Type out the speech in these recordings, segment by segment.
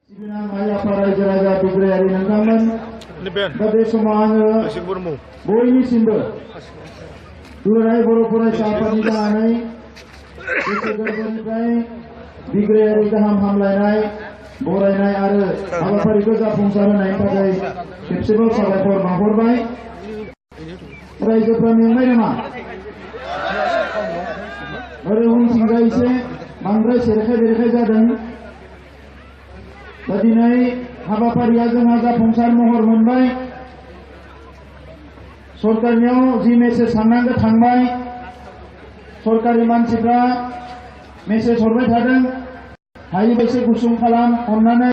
Sibilang ayah para raja-raja Bigrayari nangkaman pada semua boy simba durai boro-boro siapa di dalamai kesegaran Bigrayari kaham hamlainai borainai ada apa pariku japungsara naik pada festival sabapor mahorbai raja pramiyamai nama orang singgai se mangrai serkai jadang Tadinai habafaria जोंहा जाफुंसार महर मोनबाय सरकारनियाव जि message थांनांगौ थांबाय सरकारि मानसिफ्रा message हरबाय थादों हायोबायसे गुसुं खालाम अननानै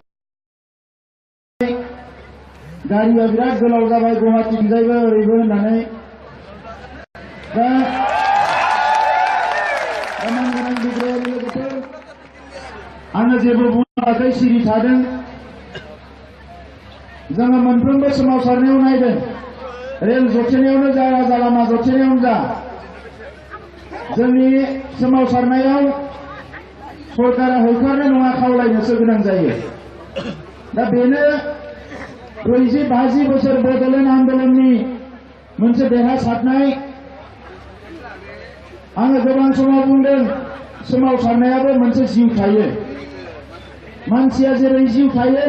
गारिया बिराद गोलाव जाबाय गुवाहाटीनिफ्रायबो ओरैबो होननानै दा गोनां बिग्रायारि लोगोफोर आङो जेबो बुङाखै सिरि थादों जोङो मोनफ्रोमबो सोमावसारनायाव नायदों रेल जथेनायावनो जा राजा लामा जथेनायावनो जा जोंनि सोमावसारनायाव सरकारा होखारनो नङा खावलायनोसो गोनां जायो दा बेनो 40-50 बोसोर बड'लेण्ड आन्दलननि मोनसे देरहासारनाय आङो गोबां समाव बुंदों सोमावसारनायाबो मोनसे जिउ थायो मानसिया जेरै जिउ थायो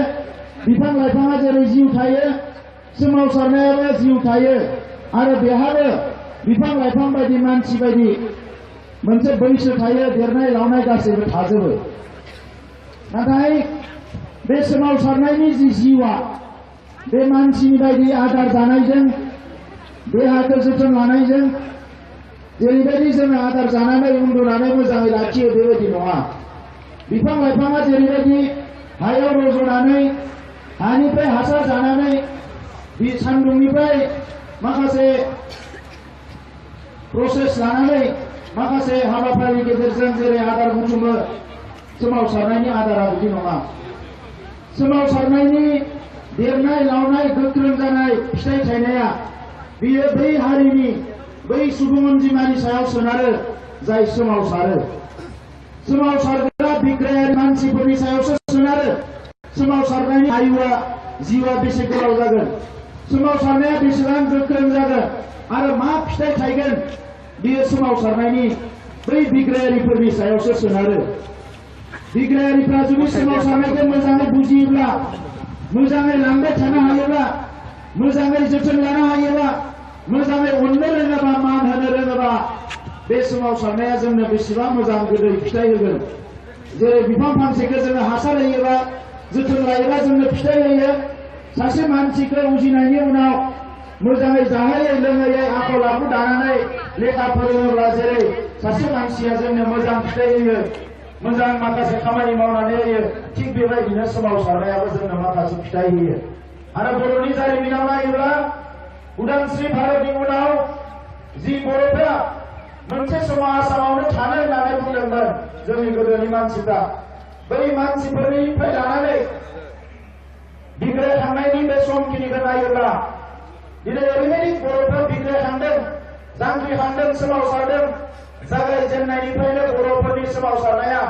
बिफां लाइफाङा जेरै जिउ थायो सोमावसारनायाबो जिउ थायो आरो बेहाबो बिफां लाइफां बायदि मानसि बायदि मोनसे बैसो थायो देरनाय लावनाय गासैबो थाजोबो नाथाय बे सोमावसारनायनि जि जिउआ बे मानसिनि बायदि आदार जानायजों देहाखौ जोथोन लानायजों जेरैबायदि जोङो आदार जानानै उन्दुनानै मोजाङै लाखियो बेबायदि नङा बिफां लाइफाङा जेरैबायदि हायाव रज'नानै हानिफ्राय हासार जानानै बे सान्दुंनिफ्राय माखासे प्रसेस लानानै माखासे हाबाफारिनि गेजेरजों जेरै आदार बुथुमो सोमावसारनायनि आदारा बिदि नङा सोमावसारनायनि देरनाय लावनाय गोख्रों जानाय फिथाइ थायनाया बियो बै हारिनि बै सुबुं अनजिमानि सायाव सोनारो जाय सोमावसारो सोमावसारग्रा बिग्रायारि मानसिफोरनि सायावसो सोनारो सोमावसारनायनि आयुआ जिउआ बेसे गोलाव जागोन सोमावसारनाया बेसेबां गोख्रों जागोन आरो मा फिथाइ थायगोन बेयो सोमावसारनायनि बै बिग्रायारिफोरनि सायावसो सोनारो बिग्रायारिफ्रा जुदि सोमावसारनायखौ मोजाङै बुजियोब्ला मोजाङै लांबाय थानो हायोब्ला मोजाङै जोथोन लानो हायोब्ला मोजाङै अननो रोङोबा मान होनो रोङोबा बे सोमावसारनाया जोंनो बेसेबां मोजां गोदै फिथाइ होगोन जेरै बिफां फांसेखौ जोङो हासार होयोबा जोथोन लायोबा जोंनो फिथाइ होयो सासे मानसिखौ उजिनायनि उनाव मोजाङै जाहोयै लोंहोयै आखल आखु दानानै लेखा फोरोङोब्ला जेरै सासे मानसिया जोंनो मोजां फिथाइ होयो मोजां माखासे खामानि मावनानै होयो थिग बेबायदिनो सोमावसारनायाबो जोंनो माखासे फिथाइ होयो आरो बर'नि जारिमिनाव नायोब्ला उदांस्रि भारतनि उनाव जि बर'फ्रा मोनसे समाव आसामावनो थानो होननानै बुंदोंमोन जोंनि गोदोनि मानसिफ्रा बै मानसिफोरनिफ्राय लानानै बिग्रायखांनायनि बे समखिनिखौ नायोब्ला दिनै ओरैबायदि बर'फ्रा बिग्रायखांदों जांख्रिखांदों सोमावसारदों जागायजेननायनिफ्रायनो बर'फोरनि सोमावसारनाया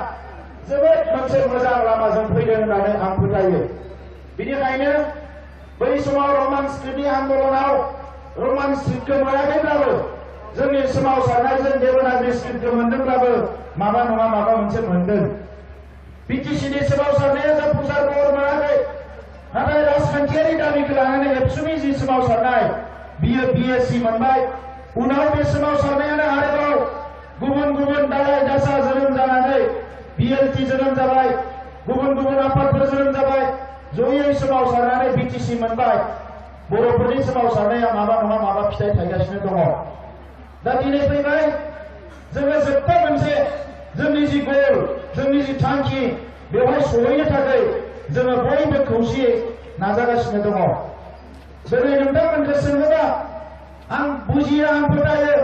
जोबोद मोनसे मोजां लामाजों फैदों होननानै आं फोथायो बेनिखायनो बै समाव रमान स्क्रिप्टनि आन्दलनाव रमान स्क्रिप्टखौ मोनाखैब्लाबो जोंनि सोमावसारनायजों देबनागरि स्क्रिप्टखौ मोनदोंब्लाबो माबा नङा माबा मोनसे मोनदों बिटिसिनि सोमावसारनाया जाफुंसार महर मोनाखै नाथाय राजखान्थियारि दाबिखौ लानानै एबसुनि जि सोमावसारनाय बियो बिएससि मोनबाय उनाव बे सोमावसारनायानो आरोबाव गुबुन गुबुन दालाय दासा जोनोम जानानै बिएलटि जोनोम जाबाय गुबुन गुबुन आफादफोर जोनोम जाबाय जयै सोमावसारनानै बिटिसि मोनबाय बर'फोरनि सोमावसारनाया माबा नङा माबा फिथाइ थायगासिनो दङ दा दिनै फैबाय जोङो जोबथा मोनसे जोंनि जि गोल जोंनि जि थांखि बेवहाय सहैनो थाखाय जोङो बयबो खौसेयै नाजागासिनो दङ दिनै नोंथांमोनखौ सोङोबा आं बुजियो आं फोथायो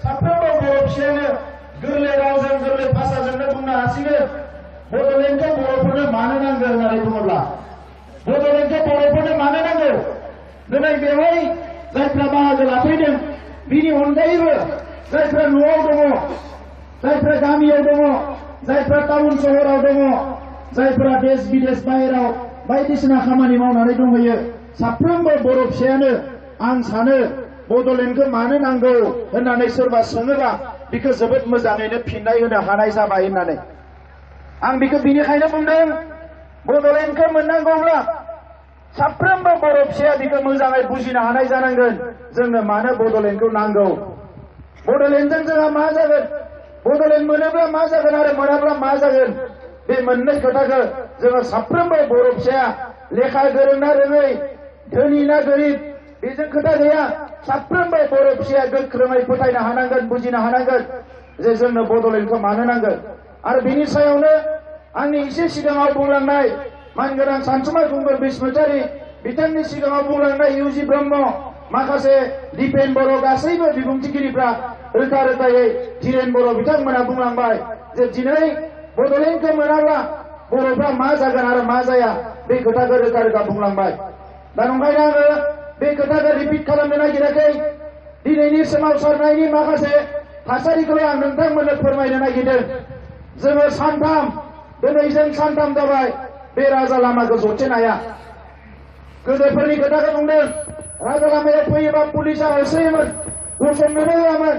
साफ्रोमबो बर' फिसायानो गोरलै रावजों गोरलै भाषाजोंनो बुंनो हासिगोन बड'लेण्डखौ बर'फोरनो मानो नांगौ होननानै बुङोब्ला बड'लेण्डखौ बर'फोरनो मानो नांगौ दिनै बेवहाय जायफ्रा बाहागो लाफैदों बिनि अनगायैबो जायफ्रा न'आव दङ जायफ्रा गामियाव दङ जायफ्रा टाउन सहराव दङ जायफ्रा देश बिदेश बाहेराव बायदिसिना खामानि मावनानै दंहैयो साफ्रोमबो बर' फिसायानो आं सानो बड'लेण्डखौ मानो नांगौ होननानै सोरबा सोङोबा बेखौ जोबोद मोजाङैनो फिननाय होनो हानाय जाबाय होननानै आं बेखौ बिनिखायनो बुंदों बड'लेण्डखौ मोननांगौब्ला साफ्रोमबो बर' फिसाया बेखौ मोजाङै बुजिनो हानाय जानांगोन जोंनो मानो बड'लेण्डखौ नांगौ बड'लेण्डजों जोंहा मा जागोन बड'लेण्ड मोनोब्ला मा जागोन आरो मोनाब्ला मा जागोन बे मोननै खोथाखौ जोङो साफ्रोमबो बर' फिसाया लेखा गोरों ना रोङै धोनि ना गोरिब बेजों खोथा गैया साफ्रोमबो बर' फिसाया गोख्रोङै फोथायनो हानांगोन बुजिनो हानांगोन जे जोंनो बड'लेण्डखौ मानो नांगोन आरो बेनि सायावनो आंनि एसे सिगाङाव बुंलांनाय मानगोनां सानसुमा खुंगुर बसुमतारी बिथांनि सिगाङाव बुंलांनाय इउजि ब्रह्म माखासे दिपेन बर' गासैबो बिबुंथिगिरिफ्रा रोखा रोखायै धीरेन बर' बिथांमोना बुंलांबाय जे दिनै बड'लेण्डखौ मोनाब्ला बर'फ्रा मा जागोन आरो मा जाया बे खोथाखौ रोखा रोखा बुंलांबाय दा नंखायनो आङो बे खोथाखौ रिपिट खालामनो नागिराखै दिनैनि सोमावसारनायनि माखासे थासारिखौ आं नोंथांमोननो फोरमायनो नागिरदों जोङो सानथाम दिनैजों सानथाम जाबाय बे राजा लामाखौ जथेनो हाया गोदोफोरनि खोथाखौ बुंदों राजा लामायाव फैयोबा पुलिसा होसोयोमोन गसंनोनो होआमोन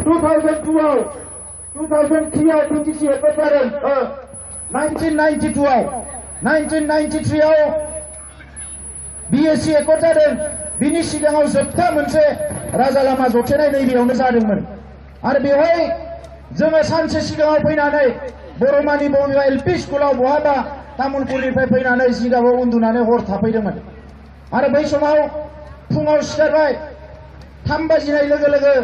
2002आव 2003आव बिटिसि एकर्ड जादों 1993आव बिएसि एकर्ड जादों बिनि सिगाङाव जोबथा मोनसे राजा लामा जथेनाय नैबेयावनो जादोंमोन आरो बेवहाय जोङो सानसे सिगाङाव फैनानै बर'मानि बबेबा एलपि स्कुलाव बहाबा तामुलपुरनिफ्राय फैनानै जिगाबाव उन्दुनानै हर थाफैदोंमोन आरो बै समाव फुङाव सिखारबाय 3 बाजिनाय लोगो लोगो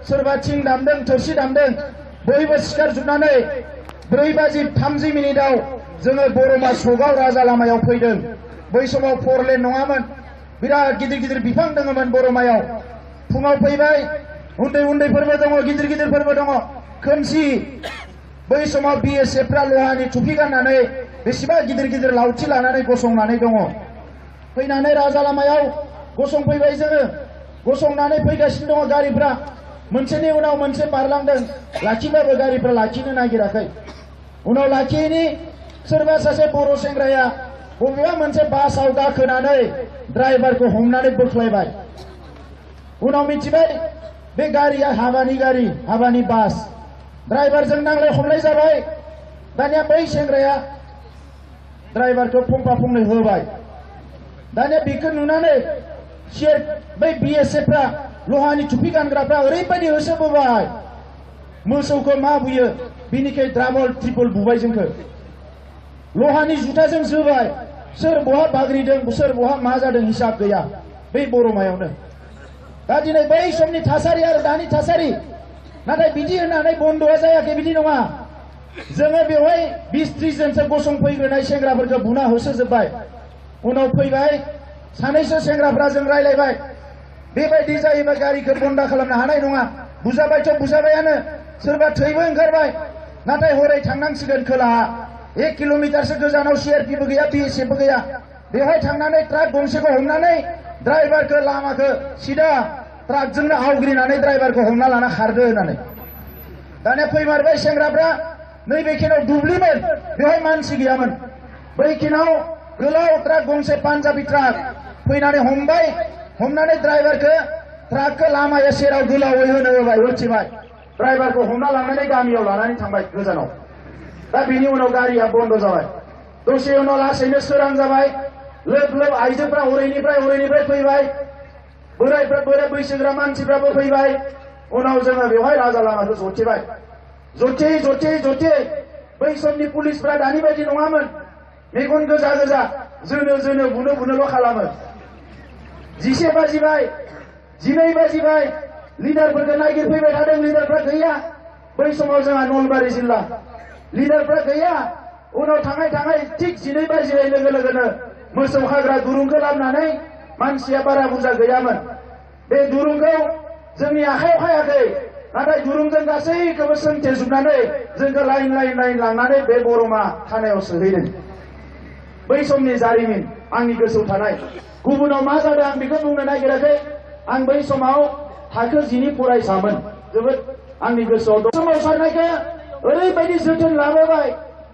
सोरबा थिं दामदों थोरसि दामदों बयबो सिखारजोबनानै 4:30 जोङो बर'मा सकआव राजा लामायाव फैदों बै समाव 4 लेन नङामोन बिराद गिदिर गिदिर बिफां दङमोन बर'मायाव फुङाव फैबाय उन्दै उन्दैफोरबो दङ गिदिर गिदिरफोरबो दङ खोमसि बै समाव बिएसएफफ्रा लहानि टुपि गाननानै बेसेबा गिदिर गिदिर लावथि लानानै गसंनानै दङ फैनानै राजा लामायाव गसंफैबाय जोङो गसंनानै फैगासिनो दङ गारिफ्रा मोनसेनि उनाव मोनसे बारलांदों लाखिबाबो गारिफ्रा लाखिनो नागिराखै उनाव लाखियैनि सोरबा सासे बर' सेंग्राया बबेबा मोनसे बासाव गाखोनानै ड्राइभारखौ हमनानै बोख्लायबाय उनाव मिथिबाय बे गारिया हाबानि गारि हाबानि बास ड्राइभारजों नांलाय खमलाय जाबाय दानिया बै सेंग्राया ड्राइभारखौ फंफा फंनै होबाय दानिया बेखौ नुनानै बै बिएसएफफ्रा लहानि टुपि गानग्राफ्रा ओरैबायदि होसोबोबाय मोसौखौ मा बुयो बिनिखाय डाबल ट्रिपल बुबाय जोंखौ लहानि जुथाजों जोबाय सोर बहा बाग्रिदों सोर बहा मा जादों हिसाब गैया बै बर'मायावनो दा दिनै बै समनि थासारि आरो दानि थासारि नाथाय बिदि होननानै बन्द'आ जायाखै बिदि नङा जोङो बेवहाय 20-30 जनसो गसंफैग्रोनाय सेंग्राफोरखौ बुना होसोजोब्बाय उनाव फैबाय सानैसो सेंग्राफ्रा जों रायलायबाय बेबायदि जायोबा गारिखौ बन्द खालामनो हानाय नङा बुजाबायथ' बुजाबायानो सोरबा थैबो ओंखारबाय नाथाय हरै थांनांसिगोन खोलाहा 1 किल'मिटारसो गोजानाव सिआरपिबो गैया बिएसएफबो गैया बेवहाय थांनानै ट्राक गंसेखौ हमनानै ड्राइभारखौ लामाखौ सिदा ट्राकजोंनो आवग्रिनानै ड्राइभारखौ हमना लाना खारदो होननानै दानिया फैमारबाय सेंग्राफ्रा नैबेखिनाव दुब्लिमोन बेवहाय मानसि गैयामोन बैखिनाव गोलाव ट्राक गंसे पान्जाबि ट्राक फैनानै हमबाय हमनानै ड्राइभारखौ ट्राकखौ लामाया सेराव गोलावै होनो होबाय उथिबाय ड्राइभारखौ हमना लांनानै गामियाव लानानै थांबाय गोजानाव दा बिनि उनाव गारिया बन्द जाबाय दसे उनाव लासैनो सोरां जाबाय लोब लोब आइजोफ्रा हरैनिफ्राय फैबाय बोरायफ्रा बोराय बैसोग्रा मानसिफ्राबो फैबाय उनाव जोङो बेवहाय राजा लामाखौ जथेबाय जथे बै समनि पुलिसफ्रा दानि बायदि नङामोन मेगन गोजा गोजा जोनो बुनोल' खालामो 11 बाजिबाय 12 बाजिबाय लिडारफोरखौ नागिरफैबाय थादों लिडारफ्रा गैया बै समाव जोंहा नलबारि जिल्ला लिडारफ्रा गैया उनाव थाङै थिग 12 बाजिनाय लोगो लोगोनो मोसौ खाग्रा दुरुंखौ लाबोनानै मानसिया बारा बुरजा गैयामोन बे दुरुंखौ जोंनि आखायाव खायाखै नाथाय दुरुंजों गासैखौबो सोंथेजोबनानै जोंखौ लाइन लांनानै बे बर'मा थानायाव सोहैदों बै समनि जारिमिन आंनि गोसोआव थानाय गुबुनाव मा जादों आं बेखौ बुंनो नागिराखै आं बै समाव थाखो 10नि फरायसामोन जोबोद आंनि गोसोआव दं सोमावसारनायखौ ओरैबायदि जोथोन लाबोबाय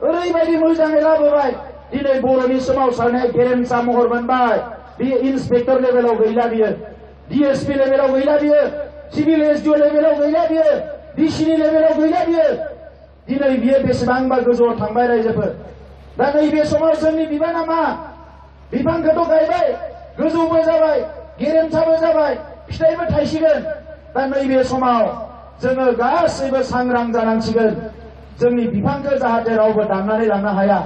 ओरैबायदि मोजाङै लाबोबाय दिनै बर'नि सोमावसारनाया गेरेमसा महर मोनबाय। बियो इन्सपेक्टर लेभेलाव गैला, बियो DSP लेभेलाव गैला, बियो सिभिल SDO लेभेलाव गैला, बियो DCनि लेभेलाव गैला, बियो दिनै बियो बेसेबांबा गोजौआव थांबाय रायजोफोर। दा नैबे समाव जोंनि बिबाना मा? बिफांखौथ' गायबाय, गोजौबो जाबाय, गेरेमसाबो जाबाय, फिथाइबो थायसिगोन। दा नैबे समाव जोङो गासैबो सांग्रां जानांसिगोन। जोंनि बिफांखौ जाहाथे रावबो दाननानै लांनो हाया।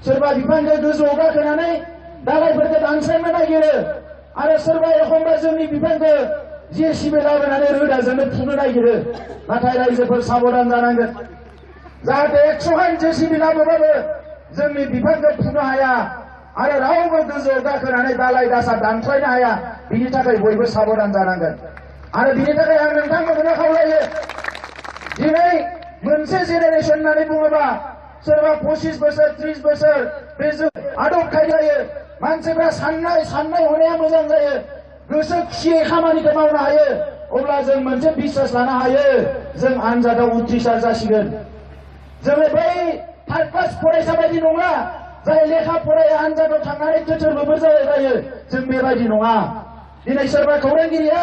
सोरबा बिफांखौ गोजौआव गाखोनानै दालाइफोरखौ दानस्रांनो नागिरो आरो सोरबा एखनबा जोंनि बिफांखौ JCB लाबोनानै रोदाजोंनो फुनो नागिरो। नाथाय रायजोफोर साबधान जानांगोन, जाहाथे 100 खान JCB लाबोबाबो जोंनि बिफांखौ फुनो हाया आरो रावबो गोजौआव गाखोनानै दालाइ दासा दानस्रायनो हाया। बिनि थाखाय बयबो साबधान जानांगोन। आरो बिनि थाखाय आं नोंथांमोनखौनो खावलायो, दिनै मोनसे जेनेरेसन होननानै बुङोबा सोरबा 25 बोसोर 30 बोसोर बे आदब खायदा जायो। मानसिफ्रा साननाय हनाया मोजां जायो, गोसो खुसियै खामानिखौ मावनो हायो। अब्ला जों मोनसे बिश्वास लानो हायो, जों आनजादाव उथ्रिसार जासिगोन। जोङो बै थार्ड क्लास फरायसा बायदि नङा, जाय लेखा फराया आनजादाव थांनानै थोथोर बोबोर जायो। जों बेबायदि नङा। दिनै सोरबा खौरांगिरिया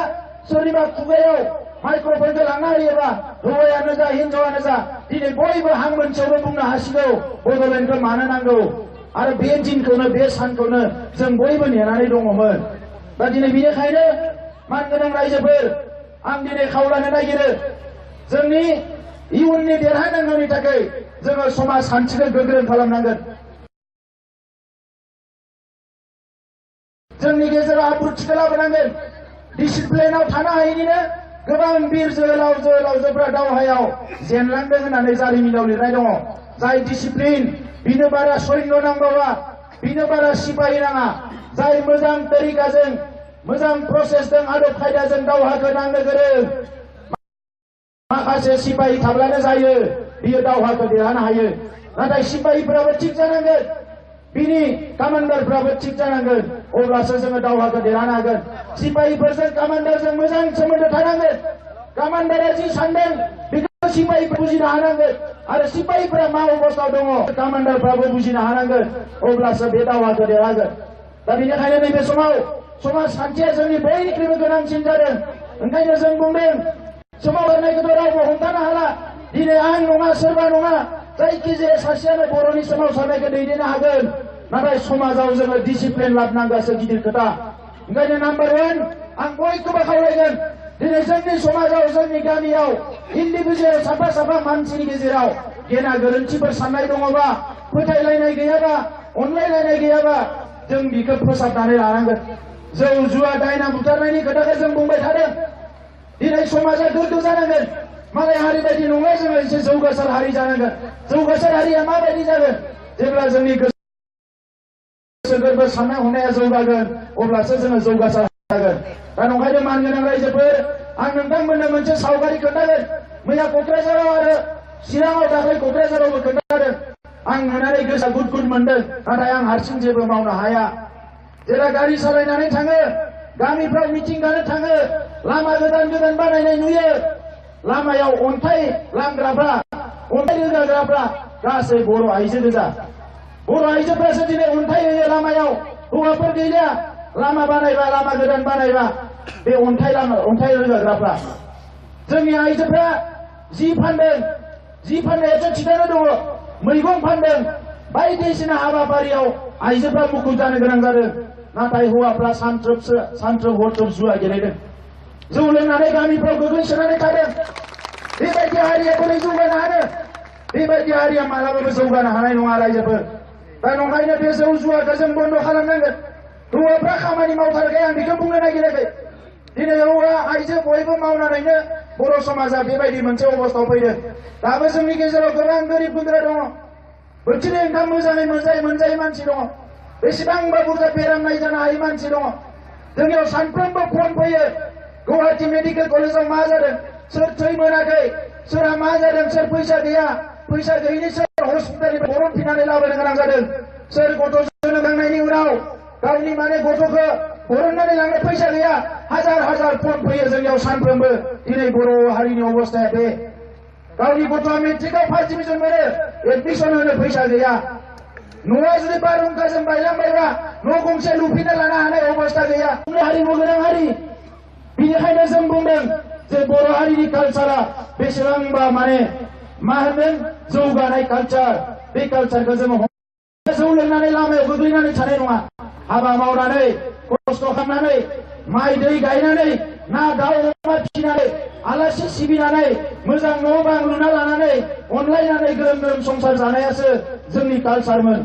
सोरनिबा खुगायाव माइक्र'फनखौ लांना होयोबा हौवायानो जा हिनजावानो जा दिनै बयबो हां मोनसेयावनो बुंनो हासिगौ बड'लेण्डखौ मानो नांगौ। आरो बे दिनखौनो बे सानखौनो जों बयबो नेनानै दङमोन। दा दिनै बेनिखायनो मानगोनां रायजोफोर, आं दिनै खावलानो नागिरो, जोंनि इयुननि देरहानांगौनि थाखाय जोङो समाज सान्थिखौ गोख्रों खालामनांगोन। जोंनि गेजेराव आब्रुथिखौ लाबोनांगोन। डिसिप्लिनाव थानो हायैनिनो गोबां बिर जोहोलावजोफ्रा दावहायाव जेनलांदों होननानै जारिमिनाव लिरनाय दङ। जाय डिसिप्लिन, बिनो बारा सैन्य नांबावा, बिनो बारा सिपाहि नाङा। जाय मोजां तरिकाजों, मोजां प्रसेसजों, आदब खायदाजों दावहाखौ नांनो गोरों, माखासे सिपाहि थाब्लानो जायो, बियो दावहाखौ देरहानो हायो। नाथाय सिपाहिफ्राबो थिग जानांगोन, बिनि कामान्डारफ्राबो थिग जानांगोन, अब्लासो जोङो दावहाखौ देरहानो हागोन। सिपाहिफोरजों कामान्डारजों मोजां सोमोन्दो थानांगोन। कामान्डारा जि सानदों बेखौ सिपाहिफोरा बुजिनो हानांगोन आरो सिपाहिफोरा मा अबस्थायाव दङ कामान्डारफ्राबो बुजिनो हानांगोन, अब्लासो बे दावहाखौ देरहागोन। दा बेनिखायनो नैबे समाव समाज सान्थिया जोंनि बयनिख्रुइबो गोनांसिन जादों। ओंखायनो जों बुंदों, सोमावसारनायखौथ' रावबो हमथानो हाला। दिनै आं नङा, सोरबा नङा, जायखिजाया सासेयानो बर'नि सोमावसारनायखौ दैदेननो हागोन। नाथाय समाजाव जोङो डिसिप्लिन लाबोनांगौसो गिदिर खोथा। ओंखायनो नाम्बार 1 आं बयखौबो खावलायगोन, दिनै जोंनि समाजाव, जोंनि गामियाव इन्डिभिजुवेल साफा मानसिनि गेजेराव गेना गोरोन्थिफोर साननाय दङबा, फोथायलायनाय गैयाबा, अनलायलायनाय गैयाबा, जों बेखौ फोसाबनानै लानांगोन। जौ जुवा दायना बुथारनायनि खोथाखौ जों बुंबाय थादों। दिनै समाजा गोग्गो जानांगोन। मालाय हारि बायदि नङा, जोङो एसे जौगासार हारि जानांगोन। जौगासार हारिया माबायदि जागोन? जेब्ला जोंनि गोसो गोरबो साननाय हनाया जौगागोन, अब्लासो जोङो जौगासार जागोन। दा नंखायनो मानगोनां रायजोफोर, आं नोंथांमोननो मोनसे सावगारि खोन्थागोन। मैया क'क्राझाराव आरो चिराङाव, दाख्लै क'क्राझारावबो खोन्थादों। आं नुनानै गोसोआ गुद मोनदों, नाथाय आं हारसिं जेबो मावनो हाया। जेला गारि सालायनानै थाङो, गामिफ्राव मिटिं जानो थाङो, लामा गोदान बानायनाय नुयो। लामायाव अन्थाइ लांग्राफ्रा, अन्थाइ रोगाग्राफ्रा गासै बर' आइजो गोजा। बर' आइजोफ्रासो दिनै अन्थाइ होयो लामायाव, हौवाफोर गैलिया। लामा बानायबा, लामा गोदान बानायबा बे अन्थाइ रोगाग्राफ्रा। जोंनि आइजोफ्रा जि फानदों, जि फाननायाथ' थिगानो दङ, मैगं फानदों, बायदिसिना हाबाफारियाव आइजोफ्रा मुखुब जानो गोनां जादों। नाथाय हौवाफ्रा सानथ्रोब हरथ्रोब जुवा गेलेदों, जौ लोंनानै गामिफ्राव गोग्लैसोनानै थादों। बेबायदि हारिया बोरै जौगानो हानो? बेबायदि हारिया मालाबाबो जौगानो हानाय नङा रायजोफोर। दा नंखायनो बे जौ जुवाखौ जों बन्द' खालामनांगोन। हौवाफ्रा खामानि मावथारगोन, आं बेखौ बुंनो नागिराखै। दिनै हौवा आइजो बयबो मावनानैनो बर' समाजा बेबायदि मोनसे अबस्थायाव फैदों। दाबो जोंनि गेजेराव गोबां गोरिब गुन्द्रा दङ। बोथिनै ओंखाम मोजाङै मोनजायै मानसि दङ। बेसेबांबा बुरजा बेराम नायजानो हायै मानसि दङ। जोंनियाव सानफ्रोमबो फन फैयो, गुवाहाटी मेडिकेल कलेजाव मा जादों, सोर थै मोनाखै, सोरहा मा जादों, सोर फैसा गैया, फैसा गैयिनि सोर हस्पिटालनिफ्राय बरनफिननानै लाबोनो गोनां जादों, सोर गथ' जोनोम जाखांनायनि उनाव गावनि गथ'खौ बरननानै लांनो फैसा गैया। हाजार फन फैयो जोंनियाव सानफ्रोमबो। दिनै बर' हारिनि अबस्थाया बे। गावनि गथ'आ मेट्रिकआव 1st डिभिजन मोनो, एडमिसन होनो फैसा गैया। न'आ जुदि बारहुंखाजों बायलांबायबा न' गंसे लुफिनना लानो हानाय अबस्था गैया। हारिमु गोनां हारि, बेनिखायनो जों बुंदों जे बर' हारिनि कालचारा बेसेबांबा माने मा होनदों जौगानाय कालचार। बे कालचारखौ जोङो जौ लोंनानै लामायाव गोग्लैनानै थानाय नङा। हाबा मावनानै खस्थ' खालामनानै माइ दै गायनानै ना दाउ अमा फिसिनानै आलासि सिबिनानै मोजां न' बां लुना लानानै अनलायनानै ग्रोम ग्रोम संसार जानायासो जोंनि कालचारमोन।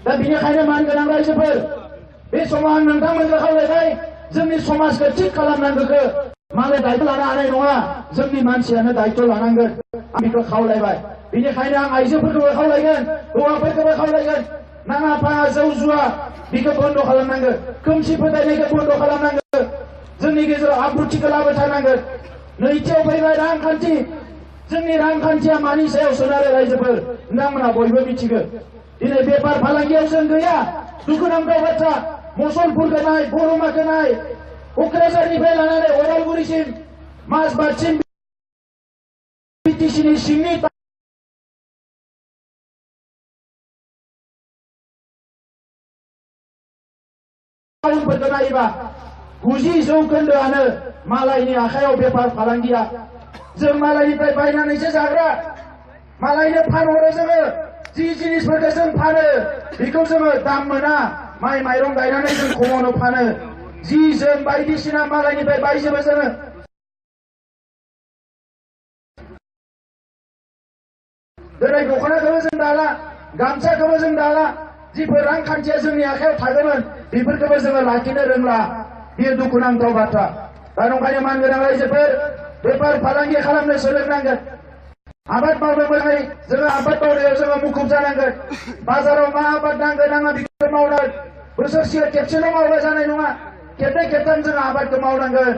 दा बेनिखायनो मानगोनां रायजोफोर, बे समाव आं नोंथांमोनखौ खावलायबाय, जोंनि समाजखौ थिग खालामनांगौखौ मालाय दायथ' लानो हानाय नङा, जोंनि मानसियानो दायथ' लानांगोन। आं बेखौ खावलायबाय। बेनिखायनो आं आइजोफोरखौबो खावलायगोन, हौवाफोरखौबो खावलायगोन, नाङा फाङा जौ जुवा बेखौ बन्द' खालामनांगोन। खोमसि फोथायनायखौ बन्द' खालामनांगोन। जोंनि गेजेराव आब्रुथिखौ लाबोथारनांगोन। नैथियाव फैबाय रांखान्थि। जोंनि रांखान्थिया मानि सायाव सोनारो रायजोफोर, नोंथांमोना बयबो मिथिगौ। दिनै बेफार फालांगियाव जों गैया। दुखुनांथाव बाथ्रा, मुसलपुरखौ नाय, बरमाखौ नाय, क'क्राझारनिफ्राय लानानै अदालगुरिसिम, माजबादसिम, बिटिसिनि सिंनि टाउनफोरखौ नायोबा 90% मालायनि आखायाव बेफार फालांगिया। जों मालायनिफ्राय बायनानैसो जाग्रा, मालायनो फानहरो जोङो। जि जिनिसफोरखौ जों फानो बेखौ जोङो दाम मोना। माइ माइरं गायनानै जों खमावनो फानो। जि जोम बायदिसिना मालायनिफ्राय बायजोबो जोङो। दिनै दख'नाखौबो जों दाला, गामसाखौबो जों दाला। जिफोर रांखान्थिया जोंनि आखायाव थागौमोन बेफोरखौबो जोङो लाखिनो रोंला। बेयो दुखुनांथाव बाथ्रा। दा नंखायनो मानगोनां रायजोफोर, बेफार फालांगि खालामनो सोलोंनांगोन। आबाद मावनो मोजाङै जोङो आबाद मावनायाव जोङो मुखुब जानांगोन। बाजाराव मा आबाद नांगौ नाङा बेखौ मावनांगोन। बोसोरसेयाव खेबसेल' मावबा जानाय नङा, खेबनै खेबथाम जोङो आबादखौ मावनांगोन।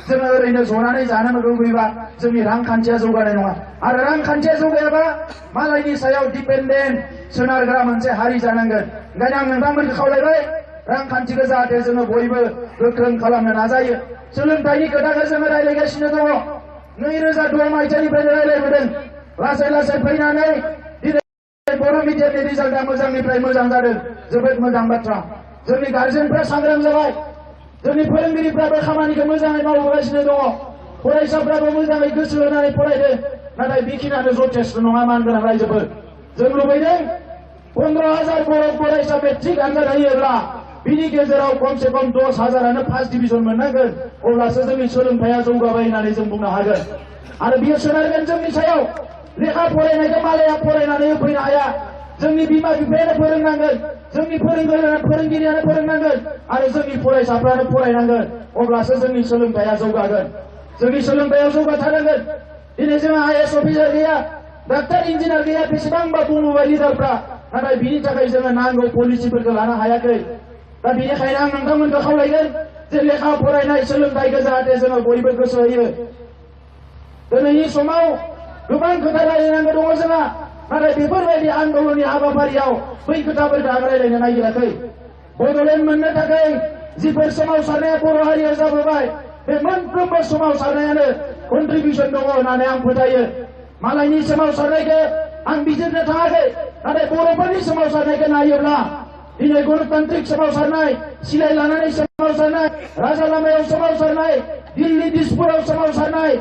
जोङो ओरैनो जनानै जानो लुबैबा जोंनि रांखान्थिया जौगानाय नङा। आरो रांखान्थिया जौगायाबा मालायनि सायाव दिपेन्डेन्ट सोनारग्रा मोनसे हारि जानांगोन। ओंखायनो आं नोंथांमोनखौ खावलायबाय, रांखान्थिखौ जाहाथे जोङो बयबो गोख्रों खालामनो नाजायो। सोलोंथाइनि खोथाखौ जोङो रायज्लायगासिनो दङ। 2006 मायथाइनिफ्रायनो रायज्लायबोदों। लासै लासै फैनानै दिनै बर' मिडियामनि रिजाल्टआ मोजांनिफ्राय मोजां जादों। जोबोद मोजां बाथ्रा। जोंनि गार्जेनफ्रा सांग्रां जाबाय। जोंनि फोरोंगिरिफ्राबो खामानिखौ मोजाङै मावबोगासिनो दङ। फरायसाफ्राबो मोजाङै गोसो होनानै फरायदों। नाथाय बेखिनियानो जथेस्थ' नङा मानगोनां रायजोफोर। जों लुबैदों 15,000 बर' फरायसा मेट्रिक आनजाद होयोब्ला बिनि गेजेराव खमसे खम 10,000आनो फार्स्ट डिभिजन मोननांगोन। अब्लासो जोंनि सोलोंथाइया जौगाबाय होननानै जों बुंनो हागोन। आरो बियो सोनारगोन जोंनि सायाव। लेखा फरायनायखौ मालाया फरायनानै होफैनो हाया। जोंनि बिमा बिफायानो फोरोंनांगोन, जोंनि फोरोंगिरियानो फोरोंनांगोन, आरो जोंनि फरायसाफ्रानो फरायनांगोन। अब्लासो जोंनि सोलोंथाइया जौगागोन। जोंनि सोलोंथाइयाव जौगाथारनांगोन। दिनै जोंहा आइएस अफिसार गैया, डाक्टार इन्जिनियार गैया, बेसेबांबा बुंबोबाय लिडारफ्रा। नाथाय बिनि थाखाय जोङो नांगौ पलिसिफोरखौ लानो हायाखै। दा बेनिखायनो आं नोंथांमोनखौ खावलायगोन जे लेखा फरायनाय सोलोंथाइखौ जाहाथे जोङो बयबो गोसो होयो। दिनैनि समाव गोबां खोथा रायज्लायनांगौ दङ जोंहा। नाथाय बेफोरबायदि आन्दलननि हाबाफारियाव बै खोथाफोरखौ आं रायज्लायनो नागिराखै। बड'लेण्ड मोननो थाखाय जिफोर सोमावसारनाया बर' हारियाव जाबोबाय, बे मोनफ्रोमबो सोमावसारनायानो कन्ट्रिबिउसन दङ होननानै आं फोथायो। मालायनि सोमावसारनायखौ आं बिजिरनो थाङाखै। नाथाय बर'फोरनि सोमावसारनायखौ नायोब्ला दिनै गणतान्त्रिक सोमावसारनाय, सिलाय लानानै सोमावसारनाय, राजा लामायाव सोमावसारनाय, दिल्ली दिसपुराव सोमावसारनाय,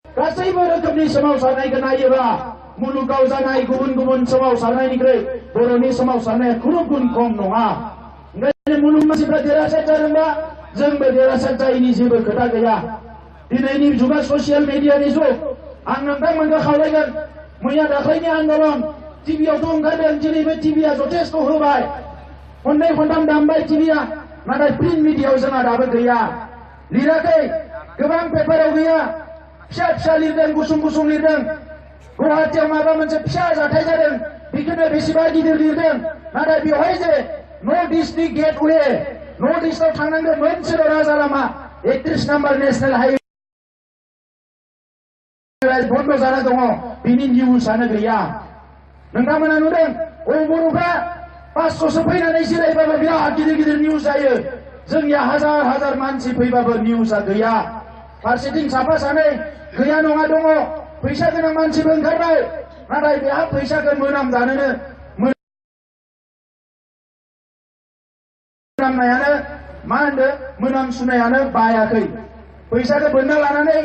गासैबो रोखोमनि सोमावसारनायखौ नायोब्ला मुलुगाव जानाय गुबुन गुबुन सोमावसारनायनिख्रुइ बर'नि सोमावसारनाया खुनु गुन खम नङा। ओंखायनो मुलुग मानसिफ्रा देरहासार जादोंबा जोंबो देरहासार जायैनि जेबो खोथा गैया। दिनैनि जुगा ससियेल मिडियानि जुग। आं नोंथांमोनखौ खावलायगोन, मैया दाख्लैनि आन्दलन टिभियावथ' ओंखारदों। दिनैबो टिभिया जथेस्थ' होबाय, खननै खनथाम दामबाय टिभिया। नाथाय प्रिन्ट मिडियायाव जोंहा दाबो गैया, लिराखै। गोबां पेपाराव गैया, फिसा फिसा लिरदों, गुसुं गुसुं लिरदों। गुवाहाटियाव माबा मोनसे फिसा जाथाय जादों, बेखौनो बेसेबा गिदिर लिरदों। नाथाय बेवहाय जे नर्थ इस्टनि गेटवे, नर्थ इस्टआव थांनांगौ मोनसेल' राजा लामा, 31 नाम्बार नेशनेल हाइवे बन्द जाना दङ, बिनि निउसआनो गैया। नोंथांमोना नुदों, बर'फ्रा 500सो फैनानै जिरायबाबो बिराद गिदिर गिदिर निउस जायो। जोंनिया हाजार हाजार मानसि फैबाबो निउसआ गैया। फारसेथिं साफा सानै गैया नङा दङ। फैसा गोनां मानसिबो ओंखारबाय नाथाय बेहा फैसाखौ मोनामजानोनो मोनामनायानो मा होनदो मोनामसुनायानो बायाखै फैसाखौ बोनना लानानै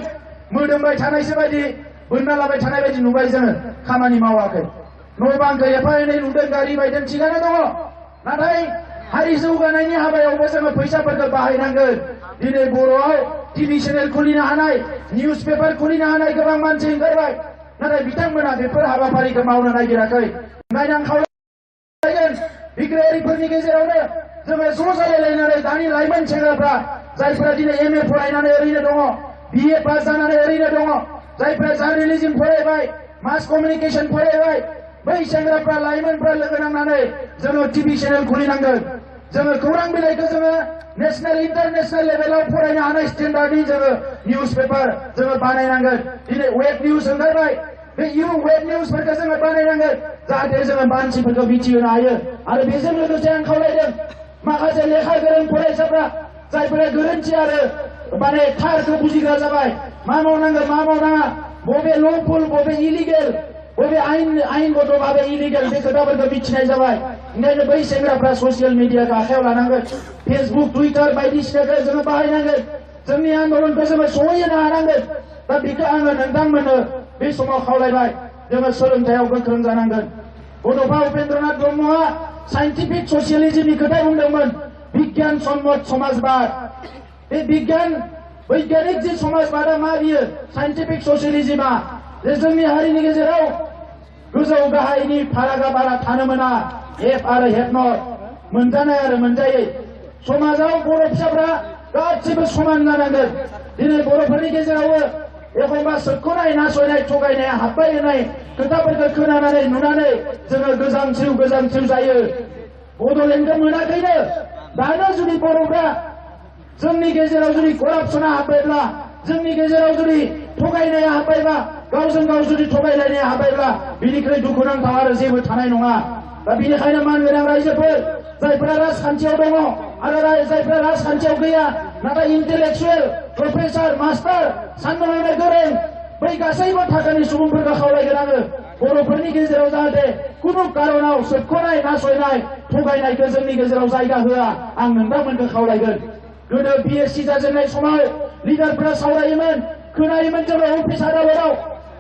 मोदोमबाय थानायसो बायदि बोनना लाबाय थानाय बायदि नुबाय जोङो खामानि मावाखै न' बांखौ एफा एनै नुदों गारि बायदों थिगानो दङ नाथाय हारि जौगानायनि हाबायावबो जोङो फैसाफोरखौ बाहायनांगोन दिनै बर'आव टिभि चेनेल खुलिनो हानाय निउस पेपार खुलिनो हानाय गोबां मानसि ओंखारबाय नाथाय बिथांमोना बेफोर हाबाफारिखौ मावनो नागिराखै ओंखायनो आं खावलायगोन बिग्रायारिफोरनि गेजेरावनो जोङो ज' जालायलायनानै दानि लाइमोन सेंग्राफ्रा जायफोरा दिनै MA फरायनानै ओरैनो दङ BA पास जानानै ओरैनो दङ जायफोरा जार्नालिज्म फरायबाय मास कमिउनिकेशन फरायबाय बै सेंग्राफ्रा लाइमोनफ्रा लोगो नांनानै जोङो टिभि चेनेल खुलिनांगोन जोङो खौरां बिलाइखौ जोङो नेशनेल इन्टारनेशनेल लेभेलाव फरायनो हानाय स्टेन्डार्डनि जोङो निउस पेपार जोङो बानायनांगोन दिनै वेब निउस ओंखारबाय बे वेब निउसफोरखौ जोङो बानायनांगोन जाहाथे जोङो मानसिफोरखौ मिथिहोनो हायो आरो बेजों लोगोसे आं खावलायदों माखासे लेखा गोरों फरायसाफ्रा जायफोरा गोरोन्थि आरो माने थारखौ बुजिग्रा जाबाय मा मावनांगौ मा मावनाङा बबे लफुल बबे इलिगेल बबे आइनगत भावे इलिगेल बे खोथाफोरखौ मिथिनाय जाबाय ओंखायनो बै सेंग्राफ्रा ससियेल मिडियाखौ आखायाव लानांगोन फेसबुक टुइटार बायदिसिनाखौ जोङो बाहायनांगोन जोंनि आन्दलनखौ जोङो सहैहोनो हानांगोन दा बेखौ आङो नोंथांमोननो बे समाव खावलायबाय जोङो सोलोंथायाव गोख्रों जानांगोन बड'फा उपेन्द्रनाथ ब्रह्मआ साइन्टिफिक ससियलिज्मनि खोथा बुंदोंमोन बिगियान सम्मत समाजबाद बे बैज्ञानिक जि समाजबादा मा बियो साइन्टिफिक ससियलिज्मआ जे जोंनि हारिनि गेजेराव गोजौ गाहायनि फारागा बारा थानो मोना हेप आरो हेप नट मोनजानाय आरो मोनजायै समाजाव बर' फिसाफ्रा गासिबो समान जानांगोन दिनै बर'फोरनि गेजेरावबो एखनबा सोबख'नाय नासयनाय थगायनाया हाबबाय होनाय खोथाफोरखौ खोनानानै नुनानै जोङो गोजांस्रिउ जायो बड'लेण्डखौ मोनाखैनो दानो जुदि बर'फ्रा जोंनि गेजेराव जुदि करापसना हाबबायब्ला जोंनि गेजेराव जुदि थगायनाया हाबबायबा गावजों गाव जुदि थगायलायनाया हाबबायब्ला बिनिख्रुइ दुखुनांथाव आरो जेबो थानाय नङा दा बेनिखायनो मानगोनां रायजोफोर जायफोरा राजखान्थियाव दङ आरो जायफोरा राजखान्थियाव गैया नाथाय इन्टेलेक्सुवेल प्रफेसार मास्टार साननो हनो गोरों बै गासैबो थाखोनि सुबुंफोरखौ खावलायगोन आङो बर'फोरनि गेजेराव जाहाथे कुनु कारनाव सोबख'नाय नासयनाय थगायनायखौ जोंनि गेजेराव जायगा होआ आं नोंथांमोनखौ खावलायगोन गोदो BSc जाजेननाय समाव लिडारफोरा सावरायोमोन खोनायोमोन जोङो अफिस आदालताव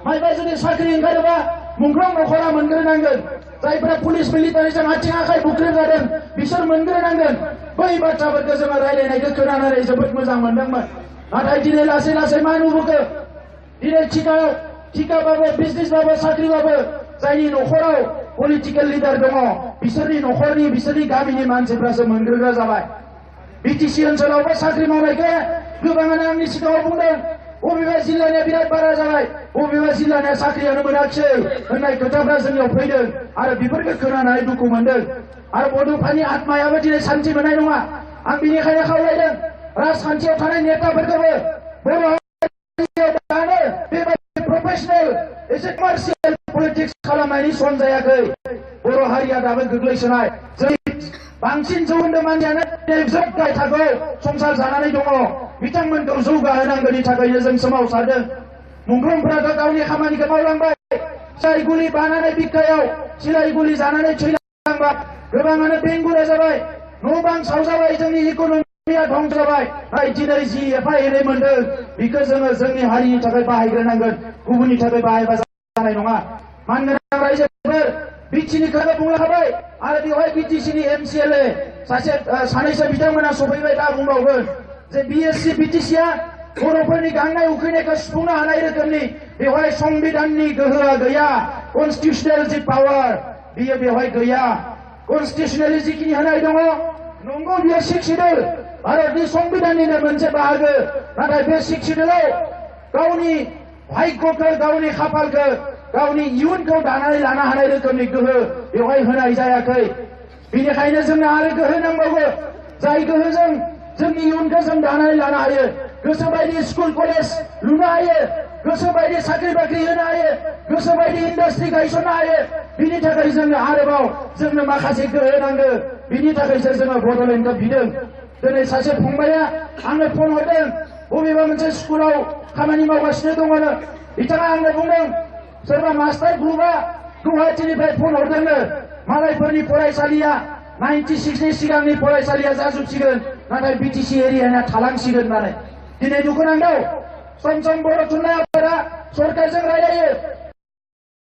मायबा जुदि साख्रि ओंखारोबा मुंख्लं नखरा मोनग्रोनांगोन जायफोरा पुलिस मिलिटारिजों आथिं आखाइ बुख्रेबजादों बिसोर मोनग्रोनांगोन बै बाथ्राफोरखौ जोङो रायलायनायखौ खोनानानै जोबोद मोजां मोनदोंमोन नाथाय दिनै लासै लासै मा नुबोखो दिनै थिकाबाबो बिजनेसबाबो साख्रिबाबो जायनि नखराव पलिटिकेल लिडार दङ बिसोरनि गामिनि मानसिफ्रासो मोनग्रोग्रा जाबाय BTC ओनसोलावबो साख्रि मावनायखौ गोबाङानो आंनि सिगाङाव बुंदों बबेबा जिल्लानिया बिराद बारा जाबाय बबेबा जिल्लानिया साख्रियानो मोनाखिसै होननाय खोथाफ्रा जोंनियाव फैदों आरो बेफोरखौ खोनानानै दुखु मोनदों आरो बड'फानि आत्मायाबो दिनै सान्थि मोननाय नङा आं बेनिखायनो खावलायदों राजखान्थियाव थानाय नेताफोरखौबो बर' हारियाव दानो बेबायदि प्रफेसनेल एसे कमार्सियेल पलिटिक्स खालामनायनि सम जायाखै बर' हारिया दाबो गोग्लैसोनाय बांसिन जौखोन्दो मानसियानो गाहाय थाखोआव संसार जानानै दङ बिथांमोनखौ जौगाहोनांगौनि थाखायनो जों सोमावसारदों मुंख्लंफोराथ' गावनि खामानिखौ मावलांबाय सिलाइ गुलि बानानै बिखायाव सिलाइ गुलि जानानै थैलांबाय गोबाङानो बेंगुरा जाबाय न' बां सावजाबाय जोंनि इक'नमिया धंस जाबाय दिनै जि एफा एनै मोनदों बेखौ जोङो जोंनि हारिनि थाखाय बाहायग्रोनांगोन गुबुननि थाखाय बाहायबा जानाय नङा मानगोनां रायजोफोर BTCनि खोथा बुंलांखाबाय आरो बेवहाय BTCनि MCLA सानैसो बिथांमोना सफैबाय दा बुंबावगोन जे BSc BTCआ बर'फोरनि गांनाय उखैनायखौ सुफुंनो हानाय रोखोमनि बेवहाय संबिधाननि गोहोआ गैया कनस्टिटिउसनेल जि पावार बियो बेवहाय गैया कनस्टिटिउसनेलि जिखिनि होनाय दङ नंगौ बियो 6 शिड्युल भारतनि संबिधाननिनो मोनसे बाहागो नाथाय बे 6 शिड्युलाव गावनि भाग्यखौ गावनि खाफालखौ गावनि इयुनखौ दानानै लानो हानाय रोखोमनि गोहो बेवहाय होनाय जायाखै बेनिखायनो जोंनो आरो गोहो नांबावगौ जाय गोहोजों जोंनि इयुनखौ जों दानानै लानो हायो गोसोबायदि स्कुल कलेज लुनो हायो गोसोबायदि साख्रि बाख्रि होनो हायो गोसोबायदि इन्डास्ट्रि गायसननो हायो बिनि थाखाय जोंनो माखासे गोहो नांगौ बिनि थाखायसो जोङो बड'लेण्डखौ बिदों दिनै सासे फंबाया आंनो फन हरदों बबेबा मोनसे स्कुलाव खामानि मावगासिनो दङनो बिथाङा आंनो बुंदों सोरबा मास्टार ग्रुपआ गुवाहाटीनिफ्राय फन हरदोंनो मालायफोरनि फरायसालिया 96 सिगांनि फरायसालिया जाजोबसिगोन नाथाय बिटिसि एरियाना थालांसिगोन होननानै दिनै दुखुनांथाव सम सम बर' थुनलाइ आफादा सरकारजों रायलायो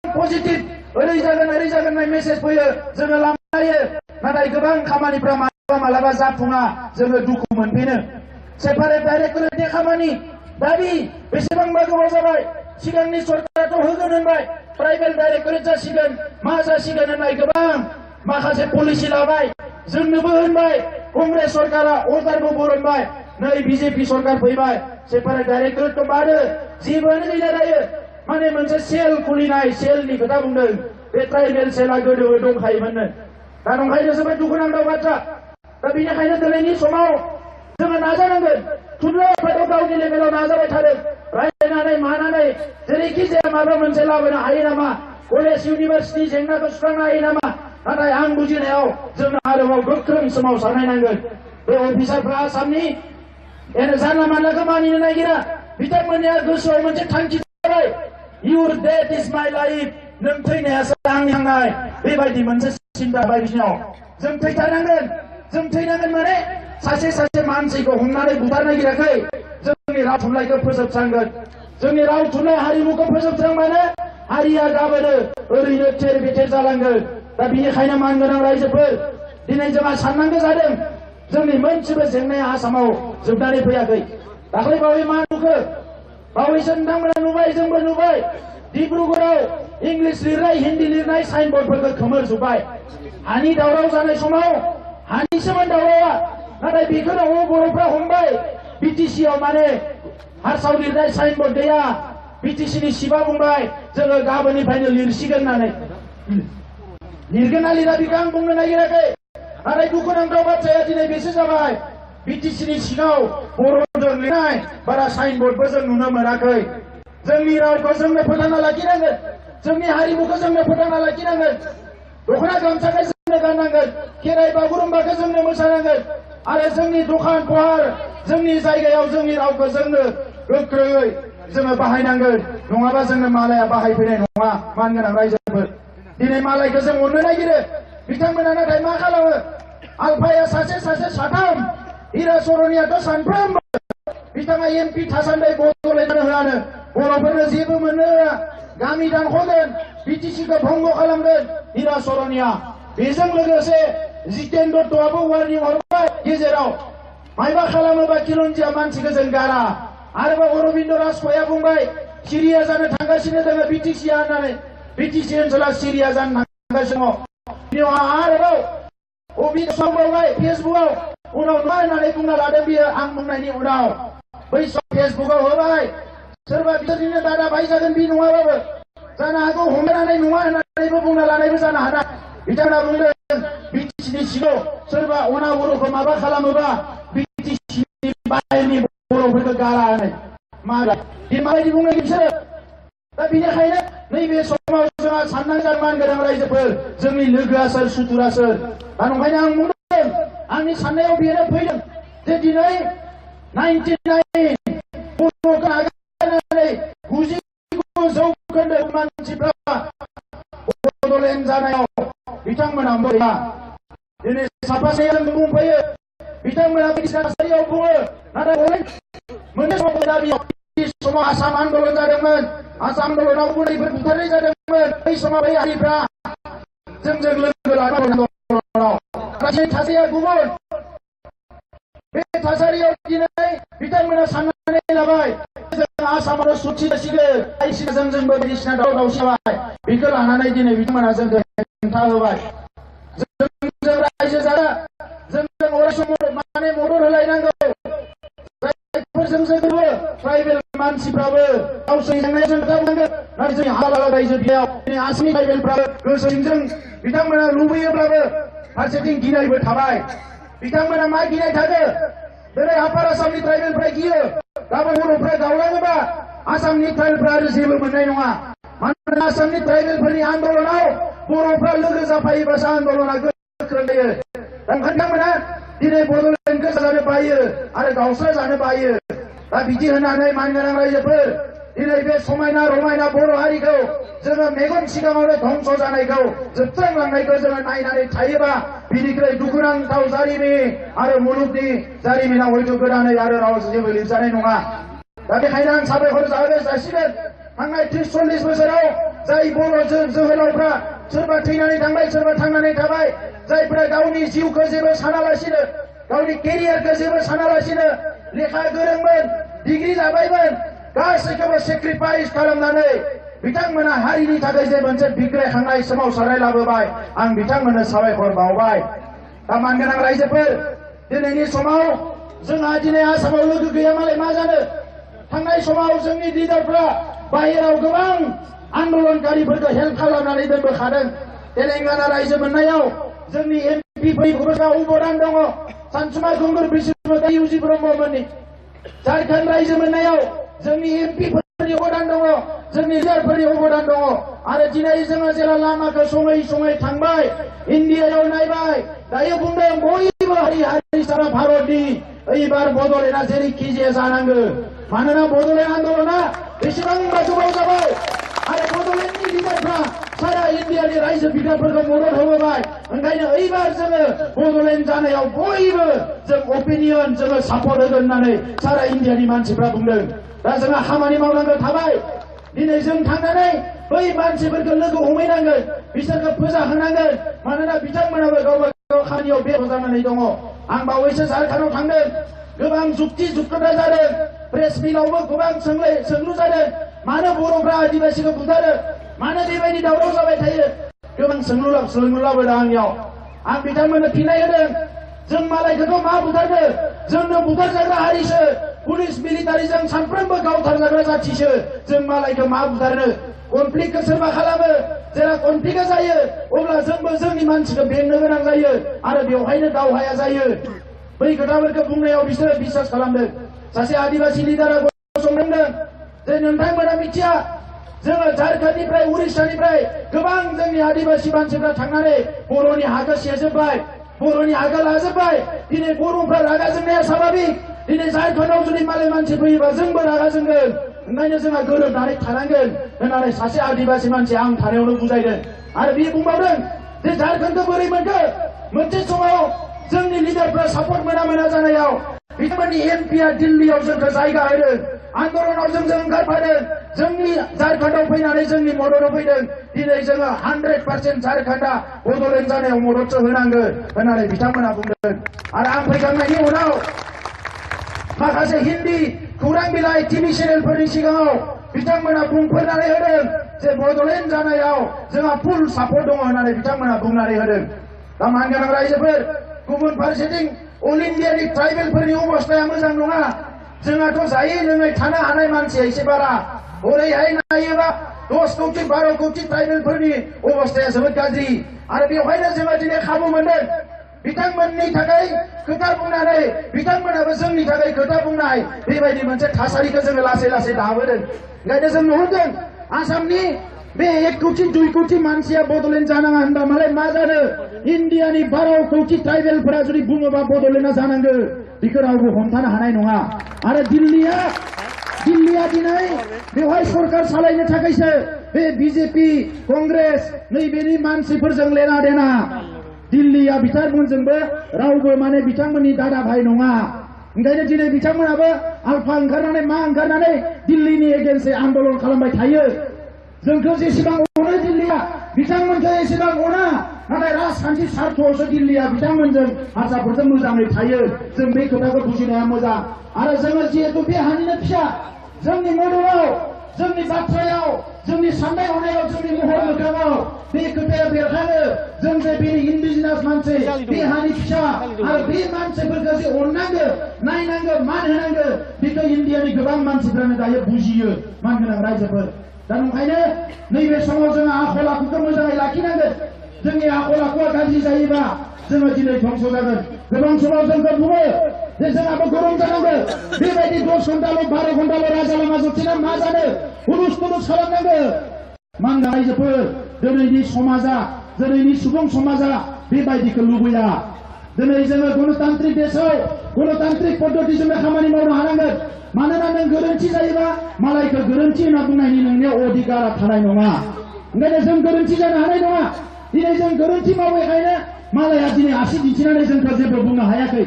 पजिटिभ ओरै जागोन होननाय मेसेज फैयो जोङो लायो नाथाय गोबां खामानिफ्रा मालाबा जाफुङा जोङो दुखु मोनफिनो सेपारेट डाइरेक्टरेटनि खामानि दाबि बेसेबांबा गोबाव जाबाय सिगांनि सरकाराथ' होगोन होनबाय ट्राइबेल डाइरेक्टरेट जासिगोन मा जासिगोन होननाय गोबां माखासे पलिसि लाबाय जोंनोबो होनबाय कंग्रेस सरकारा अर्डारबो बरनबाय नै बिजेपि सरकार फैबाय सेपारेट डाइरेक्टरेटखौ बादो जेबोआनो गैला दायो माने मोनसे सेल खुलिनाय सेलनि खोथा बुंदों बे ट्राइबेल सेला गोदो दंखायोमोननो दा नंखायनो जोबोद दुखुनांथाव बाथ्रा दा बेनिखायनो दिनैनि समाव जोङो नाजानांगोन थुनलाइ आफादाव गावनि लेभेलाव नाजाबाय थादों रायज्लायनानै मानानै जेरैखि जाया माबा मोनसे लाबोनो हायो नामा कलेज इउनिभार्सिटि जेंनाखौ सुस्रांनो हायो नामा नाथाय आं बुजिनायाव जोंनो आरोबाव गोख्रों सोमावसारनाय नांगोन बे अफिसारफ्रा आसामनि जानला मानलाखौ मानिनो नागिरा बिथांमोननिया गोसोआव मोनसे थांखि थाबाय इउर डेथ इज माइ लाइफ नों थैनायासो आंनि थांनाय बेबायदि मोनसे सिन्था थाबाय बिसिनाव जों थैनांगोन माने सासे मानसिखौ हमनानै बुथारनो नागिराखै जोंनि राव थुनलाइखौ फोजोबस्रांगोन जोंनि राव थुनलाइ हारिमुखौ फोजोबस्रांबानो हारिया गाबोनो ओरैनो थेर बेथेर जालांगोन दा बेनिखायनो मानगोनां रायजोफोर दिनै जोंहा साननांगौ जादों जोंनि मोनसेबो जेंनाया आसामाव जोबनानै फैयाखै दाख्लैबावै मा नुखो बावैसो नोंथांमोना नुबाय जोंबो नुबाय डिब्रुगड़आव इंलिश लिरनाय हिन्दी लिरनाय साइनबर्डफोरखौ खोमोरजोब्बाय हानि दावराव जानाय समाव हानिसोमोन दावरावा नाथाय बेखौनो बर'फ्रा हमबाय बिटिसिआव माने हारसाव लिरनाय साइनबर्ड गैया बिटिसिनि सिबा बुंबाय जोङो गाबोननिफ्रायनो लिरसिगोन होननानै लिरगोन ना लिरा बेखौ आं बुंनो नागिराखै नाथाय दुखुनांथाव बाथ्राया दिनै बेसो जाबाय बिटिसिनि सिङाव बर'जों लिरनाय बारा साइनबर्डबो जों नुनो मोनाखै जोंनि रावखौ जोंनो फोथांना लाखिनांगोन जोंनि हारिमुखौ जोंनो फोथांना लाखिनांगोन दख'ना गामसाखौ जोंनो गाननांगोन खेराइ बागुरुम्बाखौ जोंनो मोसानांगोन आरो जोंनि दखान पहार जोंनि जायगायाव जोंनि रावखौ जोंनो गोख्रोङै जोङो बाहायनांगोन नङाबा जोंनो मालाया बाहायफैनाय नङा मानगोनां रायजोफोर दिनै मालायखौ जों अननो नागिरो बिथांमोना नाथाय मा खालामो आलफाया सासे साथाम हिराचरनियाथ' सानफ्रोमबो बिथाङा एमपि थासान्दै बदलायनो होआनो बर'फोरनो जेबो मोननो होआ गामि दानख'गोन बिटिसिखौ भंग खालामगोन हिराचरनिया बेजों लोगोसे जितेन दत्तआबो वार्निं हरबाय गेजेराव मायबा खालामोबा खिलन्जिया मानसिखौ जों गारा आरोबाव अरबिन्द राजखया बुंबाय सिरिया जानो थांगासिनो दङ बिटिसिया होननानै बिटिसि ओनसोला सिरिया जानो थांगासिनो दङ आरोबाव अबिबावबाय फेसबुकआव उनाव मा होननानै बुंना लादों बियो आं बुंनायनि उनाव बै फेसबुकआव होबाय सोरबा बिसोरनिनो दादा भाइ जागोन बि नङाबाबो जानो हागौ हमनानै नङा होननानैबो बुंना लानायबो जानो हागौ बिथाङा बुंदों बिटिसिनि सिङाव सोरबा अना बर'खौ माबा खालामोबा बिटिसिनि बाहेरनि बर'फोरखौ गारा होननाय माबायदि बुंनो बिसोरो दा बेनिखायनो नैबे समाव जोंहा साननांगोन मानगोनां रायजोफोर जोंनि लोगोआ सोर सुथुरा सोर दा नंखायनो आं बुंदों आंनि साननायाव बेनो फैदों जे दिनै 99 बर'खौ नागारनानै 99% मानसिफ्रा बड'लेण्ड जानायाव बिथांमोना मोना दिनै साफा सानैजों बुंफैयो बिथांमोना बायदिसिना थासारियाव बुङो नाथाय मोनसे समाव दाबियाव समाव आसाम आन्दलन जादोंमोन आसाम आन्दलनाव उन्दैफोर बुथारनाय जादोंमोन बै समाव बै हारिफ्रा जोंजों लोगो लानानै थासारिया गुबुन बे थासारियाव दिनै बिथांमोना साननानै लाबाय जों आसामाव सुथि जासिगोन जोंबो बायदिसिना दावराव दावसि जाबाय बेखौ लानानै दिनै बिथांमोना जोंखौ हेंथा होबाय जों रायजो जानो जों अराय सम माने मदद होलायनांगौ जायफोरजों जोंबो ट्राइबेल मानसिफ्राबो गावसोरनि जेंनाजों बुंनांगोन नाथाय जोंनि हालाला रायजो बियाव दिनै आसामनि ट्राइबेलफ्राबो गोसोजों बिथांमोना लुबैयोब्लाबो फारसेथिं गिनायबो थाबाय बिथांमोना मा गिनाय थागो दिनै आपार आसामनि ट्राइबेलफ्रा गियो गाबोन बर'फ्रा गावलाङोबा आसामनि ट्राइबेलफ्रा आरो जेबो मोननाय नङा मानोना आसामनि ट्राइबेलफोरनि आन्दलनाव बर'फ्रा लोगो जाफायोबासो आन्दलना गोख्रों जायो बिथांमोना दिनै बड'लेण्डखौ जानो बायो आरो गावस्रा जानो बायो दा बिदि होनानै मानगोनां रायजोफोर दिनै बे समायना रमायना बर' हारिखौ जोङो मेगन सिगाङावनो धंस जानायखौ जोबस्रांलांनायखौ जोङो नायनानै थायोबा बिनिख्रुइ दुखुनांथाव जारिमिन आरो मुलुगनि जारिमिनाव हयथ' गोदानै आरो राव जेबो लिरजानाय नङा। दा बेखायनो आं साबायखर जासिगोन थांनाय 30-40 बोसोराव जाय बर' जोहोलावफ्रा सोरबा थैनानै थांबाय सोरबा थांनानै थाबाय जायफ्रा गावनि जिउखौ जेबो सानालासिनो गावनि केरियारखौ जेबो सानालासिनो लेखा गोरोंमोन डिग्री लाबायमोन गासैखौबो सेक्रिफाइस खालामनानै बिथांमोना हारिनि थाखाय जे मोनसे बिग्रायखांनाय सोमावसारनाय लाबोबाय आं बिथांमोननो साबायखर बावबाय। दा मानगोनां रायजोफोर दिनैनि समाव जोंहा दिनै आसामाव लोगो गैयामालाय मा जानो थांनाय समाव जोंनि लिडारफ्रा बाहेराव गोबां आन्दलनकारिफोरखौ हेल्प खालामनानै दोनबोखादों। तेलेंगाना रायजो मोननायाव जोंनि एमपिफोरहा अबदान दङ सानसुमा खुंगुर बिष्णुमती इउजि ब्रह्ममोननि। झारखंड रायजो मोननायाव जोंनि एमपिफोरनि अबदान दङ जोंनि लिडारफोरनि अबदान दङ। आरो दिनै जोङो जेला लामाखौ सङै सङै थांबाय इन्डियायाव नायबाय दायो बुंदों बयबो हारि सारा भारतनि एबार बडलेण्डआ जेरैखि जाया जानांगौ मानोना बडलेण्ड आन्दलना बेसेबांबा गोबाव जाबाय आरो बडलेण्डनि लिडारफ्रा सारा इन्डियानि रायजो बिग्राफोरखौ मदद होबोबाय। ओंखायनो एबार जोङो बडलेण्ड जानायाव बयबो जों अपिनियन जोङो सापर्ट होगोन होननानै सारा इन्डियानि मानसिफ्रा बुंदों। दा जोंहा खामानि मावनांगौ थाबाय दिनै जों थांनानै बै मानसिफोरखौ लोगो हमहैनांगोन बिसोरखौ फोजाहोनांगोन मानोना बिथांमोनाबो गावबा गाव खामानियाव बेस्थ जानानै दङ। आं बावैसो झारखंडआव थांदों गोबां जुक्ति जुक्तता जादों प्रेस मिलावबो गोबां सोंलु जादों मानो बर'फ्रा आदिबासिखौ बुथारो मानो बेबायदि दावराव जाबाय थायो गोबां सोंलु लाबोदों आंनियाव। आं बिथांमोननो फिननाय होदों जों मालायखौथ' मा बुथारनो जोंनो बुथारजाग्रा हारिसो पुलिस मिलिटारिजों सानफ्रोमबो गावथारजाग्रा जाथिसो जों मालायखौ मा बुथारनो कनफ्लिक्टखौ सोरबा खालामो जेला कनफ्लिक्टआ जायो अब्ला जोंबो जोंनि मानसिखौ बेंनो गोनां जायो आरो बेवहायनो दावहाया जायो। बै खोथाफोरखौ बुंनायाव बिसोरो बिश्वास खालामदों। सासे आदिबासि लिडारा गसंदों जे नोंथांमोना मिथिया जोङो झारखंडनिफ्राय उरिष्यानिफ्राय गोबां जोंनि आदिबासि मानसिफ्रा थांनानै बर'नि हाखौ सेजोब्बाय बर'नि हाखौ लाजोब्बाय। दिनै बर'फ्रा रागा जोंनाया स्वाभाबिक दिनै झारखंडआव जुदि मालाय मानसि फैयोबा जोंबो रागा जोंगोन ओंखायनो जोंहा गोरोबनानै थानांगोन होननानै सासे आदिबासि मानसि आं थानायावनो बुजायदों। आरो बे बुंबावदों जे झारखंडखौ बोरै मोनखो मोनसे समाव जोंनि लिडारफ्रा सापर्ट मोना जानायाव बिथांमोननि एमपिआ दिल्लीयाव जोंखौ जायगा होदों आन्दलनाव जोंजों ओंखारफादों जोंनि झारखंडआव फैनानै जोंनि मददाव फैदों। दिनै जोङो 100% झारखंडआ बडलेण्ड जानायाव मददसो होनांगोन होननानै बिथांमोना बुंदों। आरो आं फैखांनायनि उनाव माखासे हिन्दी खौरां बिलाइ टिभि चेनेलफोरनि सिगाङाव बिथांमोना बुंफोरनानै होदों जे बडलेण्ड जानायाव जोंहा फुल सापर्ट दङ होननानै बिथांमोना बुंनानै होदों। दा मानगोनां रायजोफोर गुबुन फारसेथिं अल इन्डियानि ट्राइबेलफोरनि अबस्थाया मोजां नङा। जोंहाथ' जायै लोङै थानो हानाय मानसिया एसे बारा ओरैहाय नायोबा 10 कौटि 12 कौटि ट्राइबेलफोरनि अबस्थाया जोबोद गाज्रि आरो बेवहायनो जोङो दिनै खाबु मोनदों बिथांमोननि थाखाय खोथा बुंनानै बिथांमोनाबो जोंनि थाखाय खोथा बुंनाय बेबायदि मोनसे थासारिखौ जोङो लासै लासै लाबोदों। ओंखायनो जों नुहुरदों आसामनि बे 1 कौटि 2 कौटि मानसिया बडलेण्ड जानाङा होनबा मालाय मा जानो इन्डियानि 12 कौटि ट्राइबेलफोरा जुदि बुङोबा बडलेण्डआ जानांगौ बेखौ रावबो हमथानो हानाय नङा। आरो दिल्लीया दिनै बेवहाय सरकार सालायनो थाखायसो बे बिजेपि कंग्रेस नैबेनि मानसिफोरजों लेना देना दिल्लीया बिथांमोनजोंबो रावबो माने बिथांमोननि दादा भाई नङा। ओंखायनो दिनै बिथांमोनाबो आल्फा ओंखारनानै मा ओंखारनानै दिल्लीनि एगेन्स्टै आन्दलन खालामबाय थायो। जोंखौ जेसेबां अनो दिल्लीया बिथांमोनखौ एसेबां अना नाथाय राजखान्थि सार्थआवसो दिल्लीया बिथांमोनजों हारसाफोरजों मोजाङै थायो। जों बे खोथाखौ बुजिनाया मोजां। आरो जोङो जिहेतु बे हानिनो फिसा जोंनि मददाव जोंनि बाथ्रायाव जोंनि साननाय हनायाव जोंनि महर मोखाङाव बे खोथाया बेरखाङो जों जे बे इन्डिजिनास मानसि बे हानि फिसा आरो बे मानसिफोरखौ जे अननांगौ नायनांगौ मान होनांगौ बेखौ इन्डियानि गोबां मानसिफ्रानो दायो बुजियो मानगोनां रायजोफोर। दा ओंखायनो नैबे समाव जोङो आखल आखुखौ मोजाङै लाखिनांगोन। जोंनि आखल आखुआ गाज्रि जायोबा जोङो दिनै ध्वंस जागोन। गोबां समाव जोंखौ बुङो जे जोंहाबो गरम जानांगौ बेबायदि 10 घन्टाल' 12 घन्टाल' राजा लामा जथिना मा जानो हुलुस थुलुस खालामनांगौ। मानगोनां रायजोफोर दिनैनि समाजा दिनैनि सुबुं समाजा बेबायदिखौ लुबैया। दिनै जोङो गणतान्त्रिक देशआव गणतान्त्रिक पद्धतिजोंनो खामानि मावनो हानांगोन। मानोना नों गोरोन्थि जायोबा मालायखौ गोरोन्थि होनना बुंनायनि नोंनियाव अधिकारा थानाय नङा। ओंखायनो जों गोरोन्थि जानो हानाय नङा। दिनै जों गोरोन्थि मावैखायनो मालाया दिनै आसि दिन्थिनानै जोंखौ जेबो बुंनो हायाखै।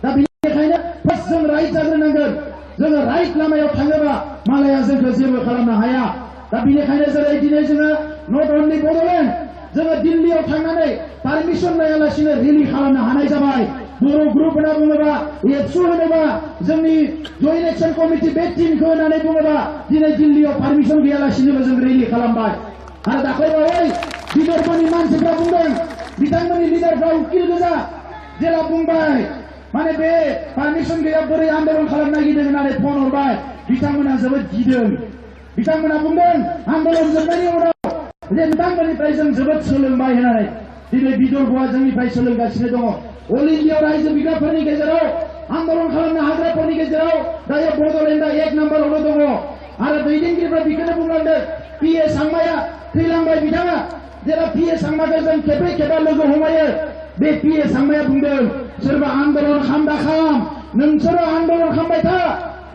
दा बेनिखायनो फार्स्ट जों राइट जाग्रोनांगोन। जोङो राइट लामायाव थाङोबा मालाया जोंखौ जेबो खालामनो हाया। दा बेनिखायनो जेरै दिनै जोङो नट अनलि बड'लेण्ड, जोङो दिल्लीयाव थांनानै पारमिसन लायालासिनो रेलि खालामनो हानाय जाबाय। बर' ग्रुप होनना बुङोबा, एबसु होनोबा, जोंनि जइन्ट एक्सन कमिटि बे टिमखौ होननानै बुङोबा दिनै दिल्लीयाव पारमिसन गैयालासिनोबो जों रेलि खालामबाय। आरो दाख्लैबावै बिदरफोरनि मानसिफ्रा बुंदों, बिथांमोननि लिडारफ्रा उकिल गोजा, जेला बुंबाय माने बे पारमिसन गैया बोरै आन्दलन खालामनो नागिरदों होननानै फन हरबाय। बिथांमोना जोबोद गिदों। बिथांमोना बुंदों आन्दलन जोबनायनि उनाव जे नोंथांमोननिफ्राय जों जोबोद सोलोंबाय होननानै। दिनै बिदरफोरा जोंनिफ्राय सोलोंगासिनो दङ। अल इन्डियायाव रायजो बिग्राफोरनि गेजेराव, आन्दलन खालामनो हाग्राफोरनि गेजेराव दायो बड'लेण्डआ 1 नाम्बारावनो दङ। आरो दैदेनगिरिफ्रा बेखौनो बुंलांदों, पि.ए. सांमाया थैलांबाय बिथाङा। जेला पि.ए. सांमाखौ जों खेबब्रै खेबबा लोगो हमलायो, बे पि.ए. सांमाया बुंदों सोरबा आन्दलन खाम दा खाम, नोंसोरो आन्दलन खालामबाय था।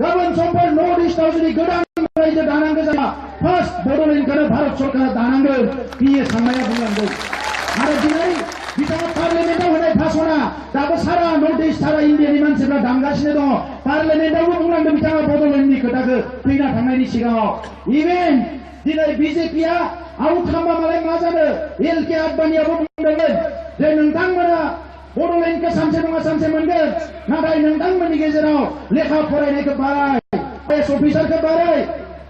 गाबोन समफोर नर्थ इस्टआव जुदि गोदान रायजो दानांगौ जाया, फार्स्ट बड'लेण्डखौनो भारत सरकारा दानांगोन, पि.ए. सांमाया बुंलांदों। आरो दिनै बिथाङा पार्लियामेन्टआव होनाय भाषणा दाबो सारा नर्थ इस्ट, सारा इन्डियानि मानसिफ्रा दामगासिनो दङ। पार्लियामेन्टआवबो बुंलांदों बिथाङा बड'लेण्डनि खोथाखौ थैना थांनायनि सिगाङाव। इभेन दिनै बिजेपिया आउट खालामबा मालाय मा जानो, एल.के. आडबानियाबो बुंदोंमोन जे नोंथांमोना बड'लेण्डखौ सानसे नङा सानसे मोनगोन, नाथाय नोंथांमोननि गेजेराव लेखा फरायनायखौ बाराय, आइएएस अफिसारखौ बाराय।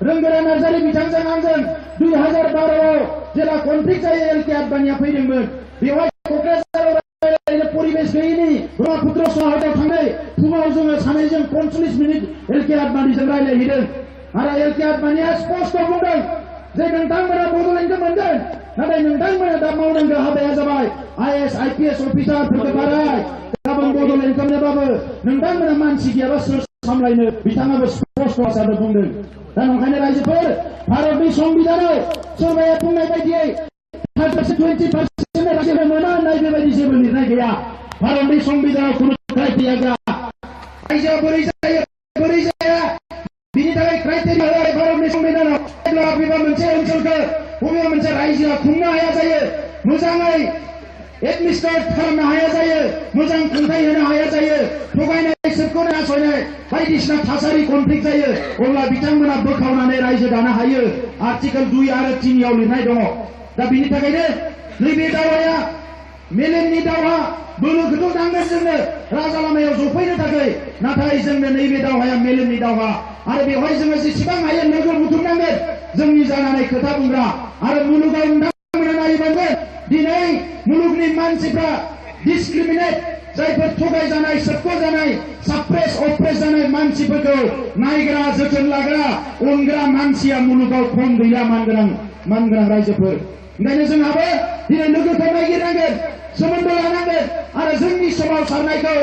रोंगोरा नार्जारि बिथांजों आंजों 2012आव जेला कनफ्लिक्ट जायो एल.के. आडबानिया फैदोंमोन। बेवहाय क'क्राझाराव रायज्लायनो परिबेस गैयिनि ब्रह्मपुत्र साहायाव थांनाय फुङाव जोङो सानैजों 45 मिनिट एल.के. आडबानिजों रायज्लायहैदों। आरो एल.के. आडबानिया स्पष्ट बुंदों जे नोंथांमोना बड'लेण्डखौ मोनगोन, नाथाय नोंथांमोना दा मावनांगौ हाबाया जाबाय आइएएस आइपिएस अफिसारफोरखौ बाराय। गाबोन बड'लेण्डखौ मोनोबाबो नोंथांमोना मानसि गैयाबा सोर सामलायनो, बिथाङाबो स्पष्ट भाषाजों बुंदों। दा ओंखायनो रायजोफोर, भारतनि संबिधानाव सोरबाया बुंनाय बायदियै 20% रायजो मोना होननाय बेबायदि जेबो लिरनाय गैया। भारतनि संबिधानाव खुनु क्राइटेरिया गैया। रायजोआ बोरै जायो बोरै जाया बिनि थाखाय क्राइटेरिया होआखै भारतनि संबिधानाव। बबेबा मोनसे ओनसोलखौ बबेबा मोनसे रायजोआ खुंनो हाया जायो, मोजाङै एडमिनिस्ट्रेट खालामनो हाया जायो, मोजां खुंथाय होनो हाया जायो, थगायनाय सोबख'नाय नासयनाय बायदिसिना थासारि कनफ्लिक्ट जायो, अब्ला बिथांमोना बोखावनानै रायजो दानो हायो। आर्टिकेल 2 आरो 3 आव लिरनाय दङ। दा बिनि थाखायनो नैबे दावहाया मेलेमनि दावहा, बोलोखौथ' नांगोन जोंनो राजा लामायाव जफैनो थाखाय, नाथाय जोंनो नैबे दावहाया मेलेमनि दावहा। आरो बेवहाय जोङो जेसेबां हायो नोगोर बुथुमनांगोन जोंनि जानानै खोथा बुंग्रा। आरो मुलुगाव नोंथांमोना नायबांगोन दिनै मुलुगनि मानसिफ्रा डिसक्रिमिनेट, जायफोर थगायजानाय सोबख'जानाय साप्रेस अप्रेस जानाय मानसिफोरखौ नायग्रा, जोथोन लाग्रा, अनग्रा मानसिया मुलुगाव खम गैया। मानगोनां रायजोफोर, ओंखायनो जोंहाबो दिनै लोगोखौ नागिरनांगोन, सोमोन्दो लानांगोन। आरो जोंनि सोमावसारनायखौ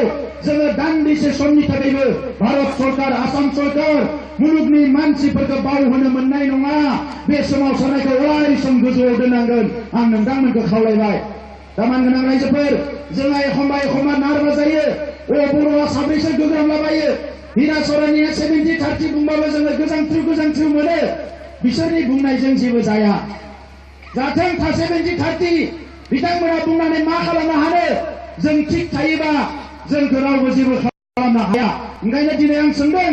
जोङो दान्दिसे समनि थाखायबो भारत सरकार, आसाम सरकार, मुलुगनि मानसिफोरखौ बावहोनो मोननाय नङा। बे सोमावसारनायखौ अराय सम गोजौआव दोननांगोन। आं नोंथांमोनखौ खावलायबाय। दा मानगोनां रायजोफोर, जोंहा एखम्बा नारबा जायो। बर'आ साब्रैसो गोग्रामलाबायो। हिरा सरानिया 70-30 बुंबाबो जोङो गोजांथ्रु मोनो। बिसोरनि बुंनायजों जेबो जाया। जाथों 70-30 बिथांमोना बुंनानै मा खालामनो हानो? जों थिग थायोबा जोंखौ रावबो जेबो खालामनो हाया। ओंखायनो दिनै आं सोंदों,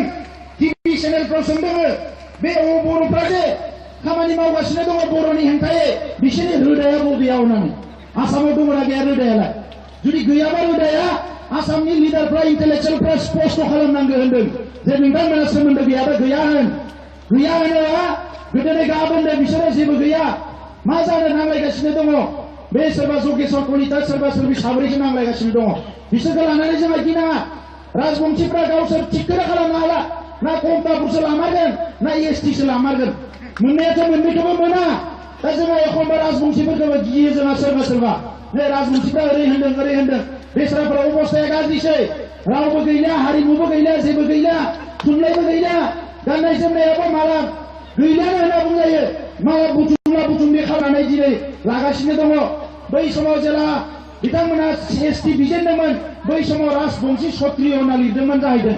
टिभि चेनेलफ्राव सोंदों, बे बर'फ्रा जे खामानि मावगासिनो दङ बर'नि हेंथायै, बिसोरनि रोदाया बबेयाव होननानै। आसामाव दङना गैया रोदायालाय? जुदि गैयाबा रोदाया आसामनि लिडारफ्रा, इन्टेलेक्सुवेलफ्रा स्पष्ट खालामनांगौ होनदों जे नोंथांमोना सोमोन्दो गैयाबा गैया होन। गैया होनोबा गोदोनि गाबोन बिसोरो जेबो गैया। मा जानो नांलायगासिनो दङ? बे सोरबा जगेश्वर कलिता, सोरबा सोरबि साब्रैसो नांलायगासिनो दङ। बिसोरखौ लानानै जोंहा गिनाङा। राजबंशीफ्रा गावसोर थिगखौनो खालामनो हाला। ना कमतापुरसो लामारगोन ना एसटिसो लामारगोन। मोननायाथ' मोननैखौबो मोना। दा जोंहा एखम्बा राजबंशीफोरखौबो गियो जोंहा सोरबा। बे राजबंशीफ्रा ओरै होनदों। बेस्राफोरा अबस्थाया गाज्रिसै। रावबो गैला, हारिमुबो गैला, जेबो गैला, थुनलाइबो गैला, गाननाय जोमनायाबो माला गैलानो होनना बुंजायो। माला बुथुमलि खालामनानै दिनै लागासिनो दङ। बै समाव जेला बिथांमोना एसटि बिजेनदोंमोन, बै समाव राजबंशी क्षत्रिय होनना लिरदोंमोन जाहैदों।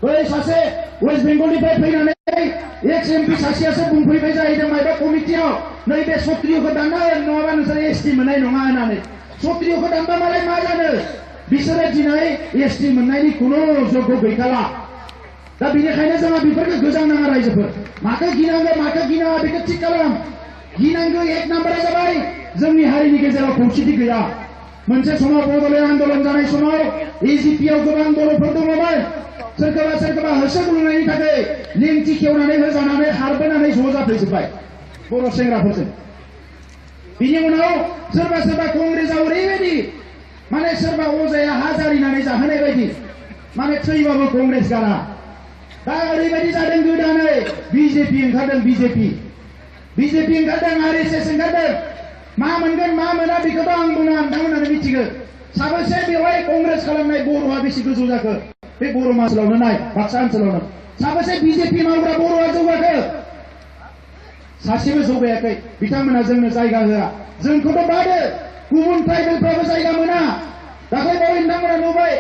बै सासे वेस्ट बेंगलनिफ्राय फैनानै एक्स एमपि सासेयासो बुंफैबाय जाहैदों मायबा कमिटियाव नैबे सत्रिय'खौ दानना नङाबा नोंसोर एसटि मोननाय नङा होननानै सत्रिय'खौ दानबा मालाय मा जानो बिसोरो दिनै एसटि मोननायनि खुनु जग्य गैखाला दा बेनिखायनो जोंहा बेफोरखौ गोजां नाङा रायजोफोर माखौ गिनांगौ माखौ गिनाङा बेखौ थिग खालाम गिनांगौ एक नाम्बारा जाबाय जोंनि हारिनि गेजेराव खौसेथि गैया मोनसे समाव बड'लेण्ड आन्दलन जानाय समाव एजिपिआव गोबां बर'फोर दङमोन सोरखौबा होसो गुलुंनायनि थाखाय लेंथि खेवनानै होजानानै हारबोनानै ज' जाफैजोब्बाय बर' सेंग्राफोरजों बिनि उनाव सोरबा कंग्रेसआव ओरैबायदि माने सोरबा अजाया हा जारिनानै जाहोनाय बायदि माने थैबाबो कंग्रेस गारा दा ओरैबायदि जादों गोदानै बिजेपि ओंखारदों बिजेपि ओंखारदों आरएसएस ओंखारदों मा मोनगोन मा मोना बेखौथ' आं बुङा नोंथांमोनानो मिथिगौ साबेसे बेवहाय कंग्रेस खालामनाय बर'आ बेसे गोजौ जाखो बे बर' ओनसोलावनो नाय बाक्सा ओनसोलावनो साबेसे बिजेपि मावग्रा बर'आ जौगाखो सासेबो जौगायाखै बिथांमोना जोंनो जायगा होआ जोंखौथ' बादो गुबुन ट्राइबेलफ्राबो जायगा मोना दाख्लै बावै नोंथांमोना नुबाय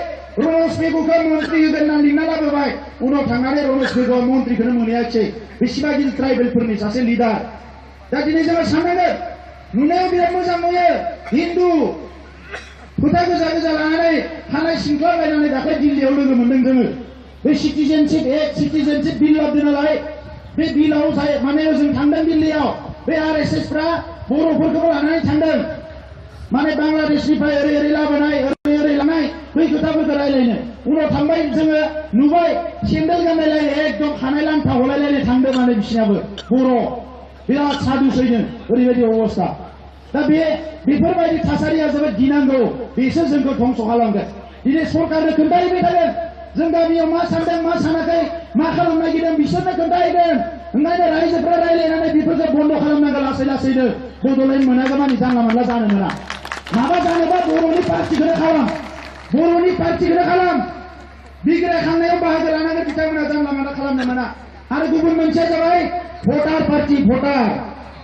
रमेश बेगुखौ मन्त्रि होगोन होनना लिंना लाबोबाय उनाव थांनानै रमेश बेगुआ मन्त्रिखौनो मोनहैयाखिसै बेसेबा गिदिर ट्राइबेलफोरनि सासे लिडार दा दिनै जोङो साननांगोन नुनायाव बिराद मोजां नुयो हिन्दु फोथा गोजा लानानै खानाय सिनख्लाबायनानै दाख्लै दिल्लीयाव लोगो मोन्दों जोङो बे सिटिजेनशिप बिल लाबोदों नालाय बे बिलाव माने जों थांदों दिल्लीयाव बे आरएसएसफ्रा बर'फोरखौबो लानानै थांदों माने बांलादेशनिफ्राय ओरै लाबोनाय ओरै लानाय बै खोथाफोरखौ रायलायनो उनाव थांबाय जोङो नुबाय सेन्देल गानलायलाय एकदम खानाय लांथा हलायलायनाय थांदों माने बिसिनाबो बर' बिराद साधुसैनो ओरैबायदि अबस्था दा बेफोरबायदि थासारिया जोबोद गिनांगौ बेसो जोंखौ धंस खालामगोन दिनै सरकारनो खोन्थाहैबाय थागोन जों गामियाव मा सानदों मा सानाखै मा खालामनो नागिरदों बिसोरनो खोन्थाहैगोन ओंखायनो रायजोफ्रा रायलायनानै बेफोरखौ बन्द खालामनांगोन लासैनो बड'लेण्ड मोनागौमानि जानला मोनला जानो मोना माबा जानोबा बर'नि पार्टिखौनो खालाम बिग्रायखांनायाव बाहागो लानांगोन बिथांमोना जानला मोनला खालामनो मोना आरो गुबुन मोनसेया जाबाय भटार पार्टि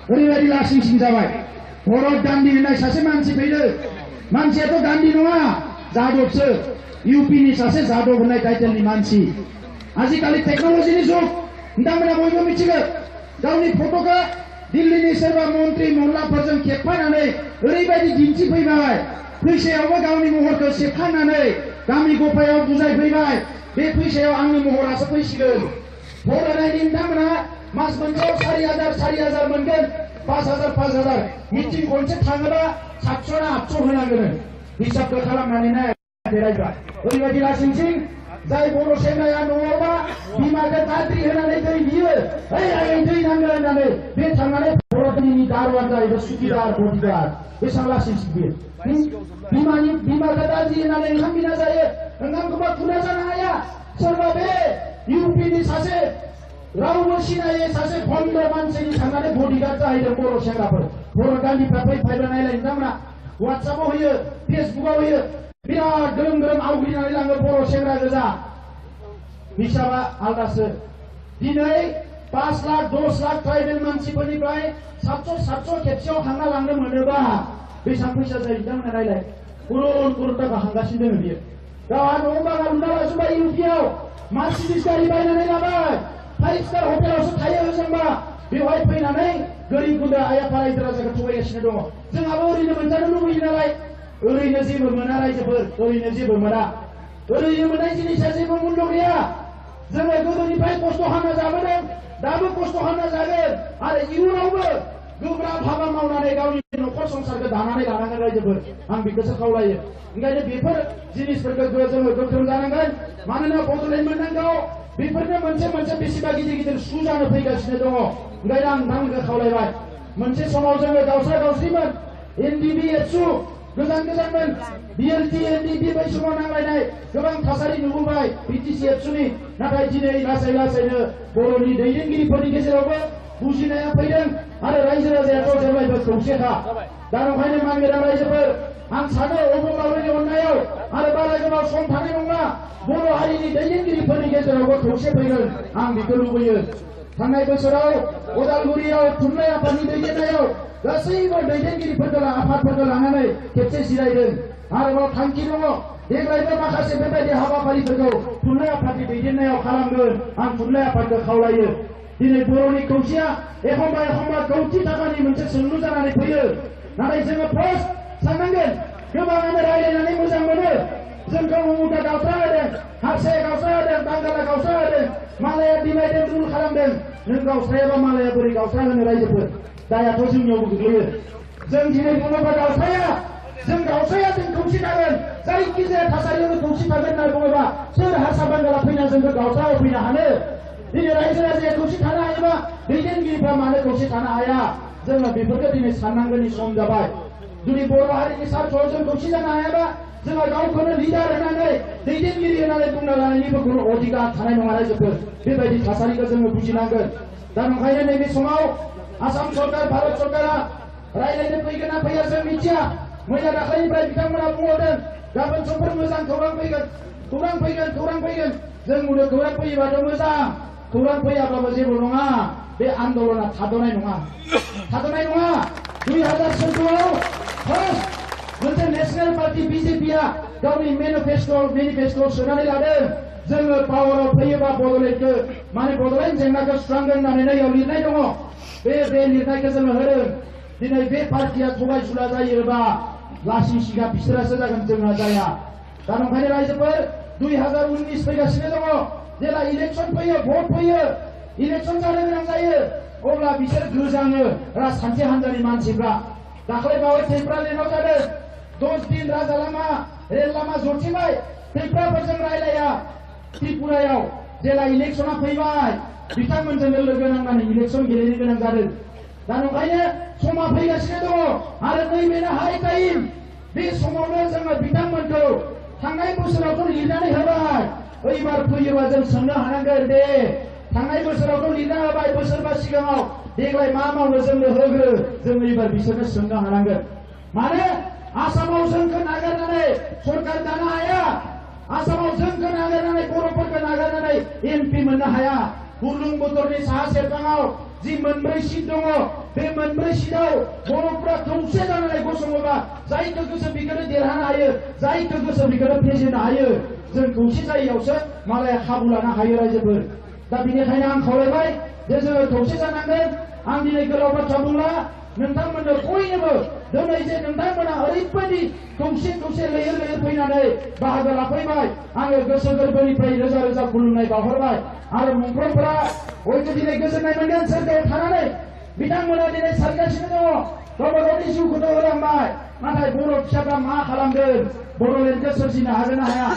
ओरैबायदि लासिं सिं जाबाय भरत गान्धी होननाय सासे मानसि फैदो मानसियाथ' गान्धी नङा जादबसो इउपिनि सासे जादब होननाय टाइटेलनि मानसि आजिखालि टेक्न'लजिनि जुग नोंथांमोना बयबो मिथिगौ गावनि फट'खौ दिल्लीनि सोरबा मन्त्रि मल्लाफोरजों खेबफानानै ओरैबायदि दिन्थिफैबाय फैसायावबो गावनि महरखौ सेबखांनानै गामि गफायाव बुजायफैबाय बे फैसायाव आंनि महरासो फैसिगोन भट होनायनि नोंथांमोना मास मोनसेयाव 4,000 मोनगोन 5,000 मिटिं खनसे थाङोबा 700 ना 800 होनांगोन हिसाबखौ खालामनानै नायाखै रायजोआ ओरैबायदि लासिंसिं जाय बर' सेंग्राया न'आवबा बिमाखौ गाद्रि होनानै दै बियो आं दै नांगौ होननानै बे थांनानै बर'नि दारुआन जाहैबाय सुखिदार बदिदार बेसेबां लासिंसिं बियो बिमाखौ गाज्रि होनानै ओंखाम बिना जायो ओंखामखौबा खुना जानो हाया सोरबा बे इउपिनि सासे रावबो सिनायै सासे भण्ड मानसिनि थांनानै बडिगार्ड जाहैदों बर' सेंग्राफोर बर' गामिफ्रा फैबाय नायलाय नोंथांमोना वाट्सएपआव होयो फेसबुकआव होयो बिराद ग्रोम आवग्रिनानै लाङो बर' सेंग्रा गोजा हिसाबा आलदासो दिनै 5 लाख 10 लाख ट्राइबेल मानसिफोरनिफ्राय 700 खेबसेयाव हांना लांनो मोनोबा बेसेबां फैसा जायो नोंथांमोना नायलाय करोड़ थाखा हांगासिनो दङ बियो गावहा न' बागान लुना लाजोब्बाय इउपिआव मार्सिडिज गारि बायनानै लाबाय 5 स्टार हटेलावसो थायो होजोंबा बेवहाय फैनानै गोरिब गुन्द्रा आइ आफा रायजो राजाखौ थगायगासिनो दङ जोंहाबो ओरैनो मोनजानो लुबैयो नालाय ओरैनो जेबो मोना रायजोफोर ओरैनो जेबो मोना ओरैनो मोननाय जिनिसा जेबो मुल्य गैया जोङो गोदोनिफ्राय खस्थ' खालामना जाबोदों दाबो खस्थ' खालामना जागोन आरो इयुनावबो गोब्राब हाबा मावनानै गावनि न'खर संसारखौ दानानै लानांगोन रायजोफोर आं बेखौसो खावलायो ओंखायनो बेफोर जिनिसफोरखौ जोङो गोख्रों जानांगोन मानोना बड'लेण्ड मोननांगौ बेफोरनो मोनसे बेसेबा गिदिर सु जानो फैगासिनो दङ ओंखायनो आं नोंथांमोनखौ खावलायबाय मोनसे समाव जोङो गावस्रा गावस्रिमोन एनडिबि एबसु गोजानमोन बिएलटि एनडिबि बै समाव नांलायनाय गोबां थासारि नुबोबाय बिटिसि एबसुनि नाथाय दिनै लासैनो बर'नि दैदेनगिरिफोरनि गेजेरावबो बुजिनाया फैदों आरो रायजो राजायाथ' जेब्लायबो खौसेखा दा ओंखायनो मानगोनां रायजोफोर आं सानो अबंलावरिनि अननायाव आरो बारा गोबाव सम थानाय नंला बर' हारिनि दैदेनगिरिफोरनि गेजेरावबो खौसे फैगोन आं बेखौ लुबैयो थांनाय बोसोराव उदालगुरियाव थुनलाइ आफादनि दैदेननायाव गासैबो दैदेनगिरिफोरखौ आफादफोरखौ लानानै खेबसे जिरायदों आरोबाव थांखि दङ देग्लायबो माखासे बेबायदि हाबाफारिफोरखौ थुनलाइ आफादनि दैदेननायाव खालामगोन आं थुनलाइ आफादखौ खावलायो दिनै बर'नि खौसेया एखम्बा एखम्बा कौटि थाखानि मोनसे सोंलु जानानै फैयो नाथाय जोङो फार्स्ट साननांगोन गोबाङानो रायलायनानै मोजां मोनो जोंखौ उमुगा गावस्रा होदों हारसाया गावस्रा होदों बांगाला गावस्रा होदों मालाया डिभाइड एन्ड रुल खालामदों नों गावस्रायाबा मालाया बोरै गावस्रा होनो रायजोफोर दायाथ' जोंनियावबो गोग्लैयो जों दिनै बुङोबा गावस्राया जों गावस्राया जों खौसे थागोन जायखिजाया थासारियावनो खौसे थागोन होनना बुङोबा सोर हारसा बांगाला फैना जोंखौ गावस्रा होफैनो हानो दिनै रायजो राजाया खौसे थानो हायोबा दैदेनगिरिफ्रा मानो खौसे थानो हाया जोङो बेफोरखौ दिनै साननांगौनि सम जाबाय जुदि बर' हारिनि सार्थ'आव जों खौसे जानो हायाबा जोंहा गावखौनो लिडार होनानै दैदेनगिरि होनानै बुंनो लानायनिबो खुनु अधिकार थानाय नङा रायजोफोर बेबायदि थासारिखौ जोङो बुजिनांगोन दा ओंखायनो नैबे समाव आसाम सरकार भारत सरकारा रायज्लायनो फैगोन ना फैया जों मिथिया मैया दाखालिनिफ्राय बिथांमोना बुंहरदों गाबोन समफोर मोजां खौरां फैगोन जों बुंनो खौरां फैयोबाथ' मोजां खौरां फैयाब्लाबो जेबो नङा बे आन्दलना थाद'नाय नङा 2014आव फार्स्ट मोनसे नेशनेल पार्टी बिजेपिआ गावनि मेनिफेस्ट'आव सोनानै लादों जोङो पावाराव फैयोबा बड'लेण्डखौ माने बड'लेण्ड जेंनाखौ सुस्रांगोन होननानै नैयाव लिरनाय दङ बे लिरनायखौ जोङो होदों दिनै बे पार्टिया थगाय सुला जायोबा लासि सिगा बिसोरासो जागोन जोंहा जाया दा ओंखायनो रायजोफोर 2019 फैगासिनो दङ जेला इलेक्सन फैयो भट फैयो इलेक्सन जानो गोनां जायो अब्ला बिसोर गोजाङो राजखान्थि हान्जानि मानसिफ्रा दाखालि बावै टेम्पारेन्टआव जादों 10 दिन राजा लामा रेल लामा जथिबाय टेम्पाफोरजों रायलाया त्रिपुरायाव जेला इलेक्सना फैबाय बिथांमोनजोंनो लोगो नांनानै इलेक्सन गेलेनो गोनां जादों दा ओंखायनो समा फैगासिनो दङ आरो नैबेनो हाइ टाइम बे समावनो जोङो बिथांमोनखौ थांनाय बोसोरावथ' लिरनानै होबाय एबार फैयोबा जों सोंनो हानांगोन दे थांनाय बोसोरावथ' लिरना होबाय बोसोरबा सिगाङाव देग्लाय मा मावनो जोंनो होग्रो जों एबार बिसोरनो सोंनो हानांगोन मानो आसामाव जोंखौ नागारनानै सरकार दानो हाया आसामाव जोंखौ नागारनानै बर'फोरखौ नागारनानै एमपि मोननो हाया बुरलुंबुथुरनि साहा सेरफाङाव जि मोनब्रै सीट दङ बे मोनब्रै सीटआव बर'फ्रा खौसे जानानै गसङोबा जायखौ गोसो बेखौनो देरहानो हायो जायखौ गोसो बेखौनो फेजेननो हायो जों खौसे जायैयावसो मालाया खाबु लानो हायो रायजोफोर दा बेनिखायनो आं खावलायबाय जे जोङो खौसे जानांगोन आं दिनै गोलाव बाथ्रा बुंला नोंथांमोननो बयनोबो दिनै जे नोंथांमोना ओरैबायदि खौसे लैहोर फैनानै बाहागो लाफैबाय आङो गोसो गोरबोनिफ्राय रोजा रोजा खुलुमनाय बावहरबाय आरो मुंख्रंफोरा बयबो दिनै गोजोननाय मोनगोन सोरखाराव थानानै बिथांमोना दिनै सानगासिनो दङ गावबा गावनि जिउखौथ' होलांबाय नाथाय बर' फिसाफ्रा मा खालामगोन बड'लेण्डखौ सोरजिनो हागोन ना हाया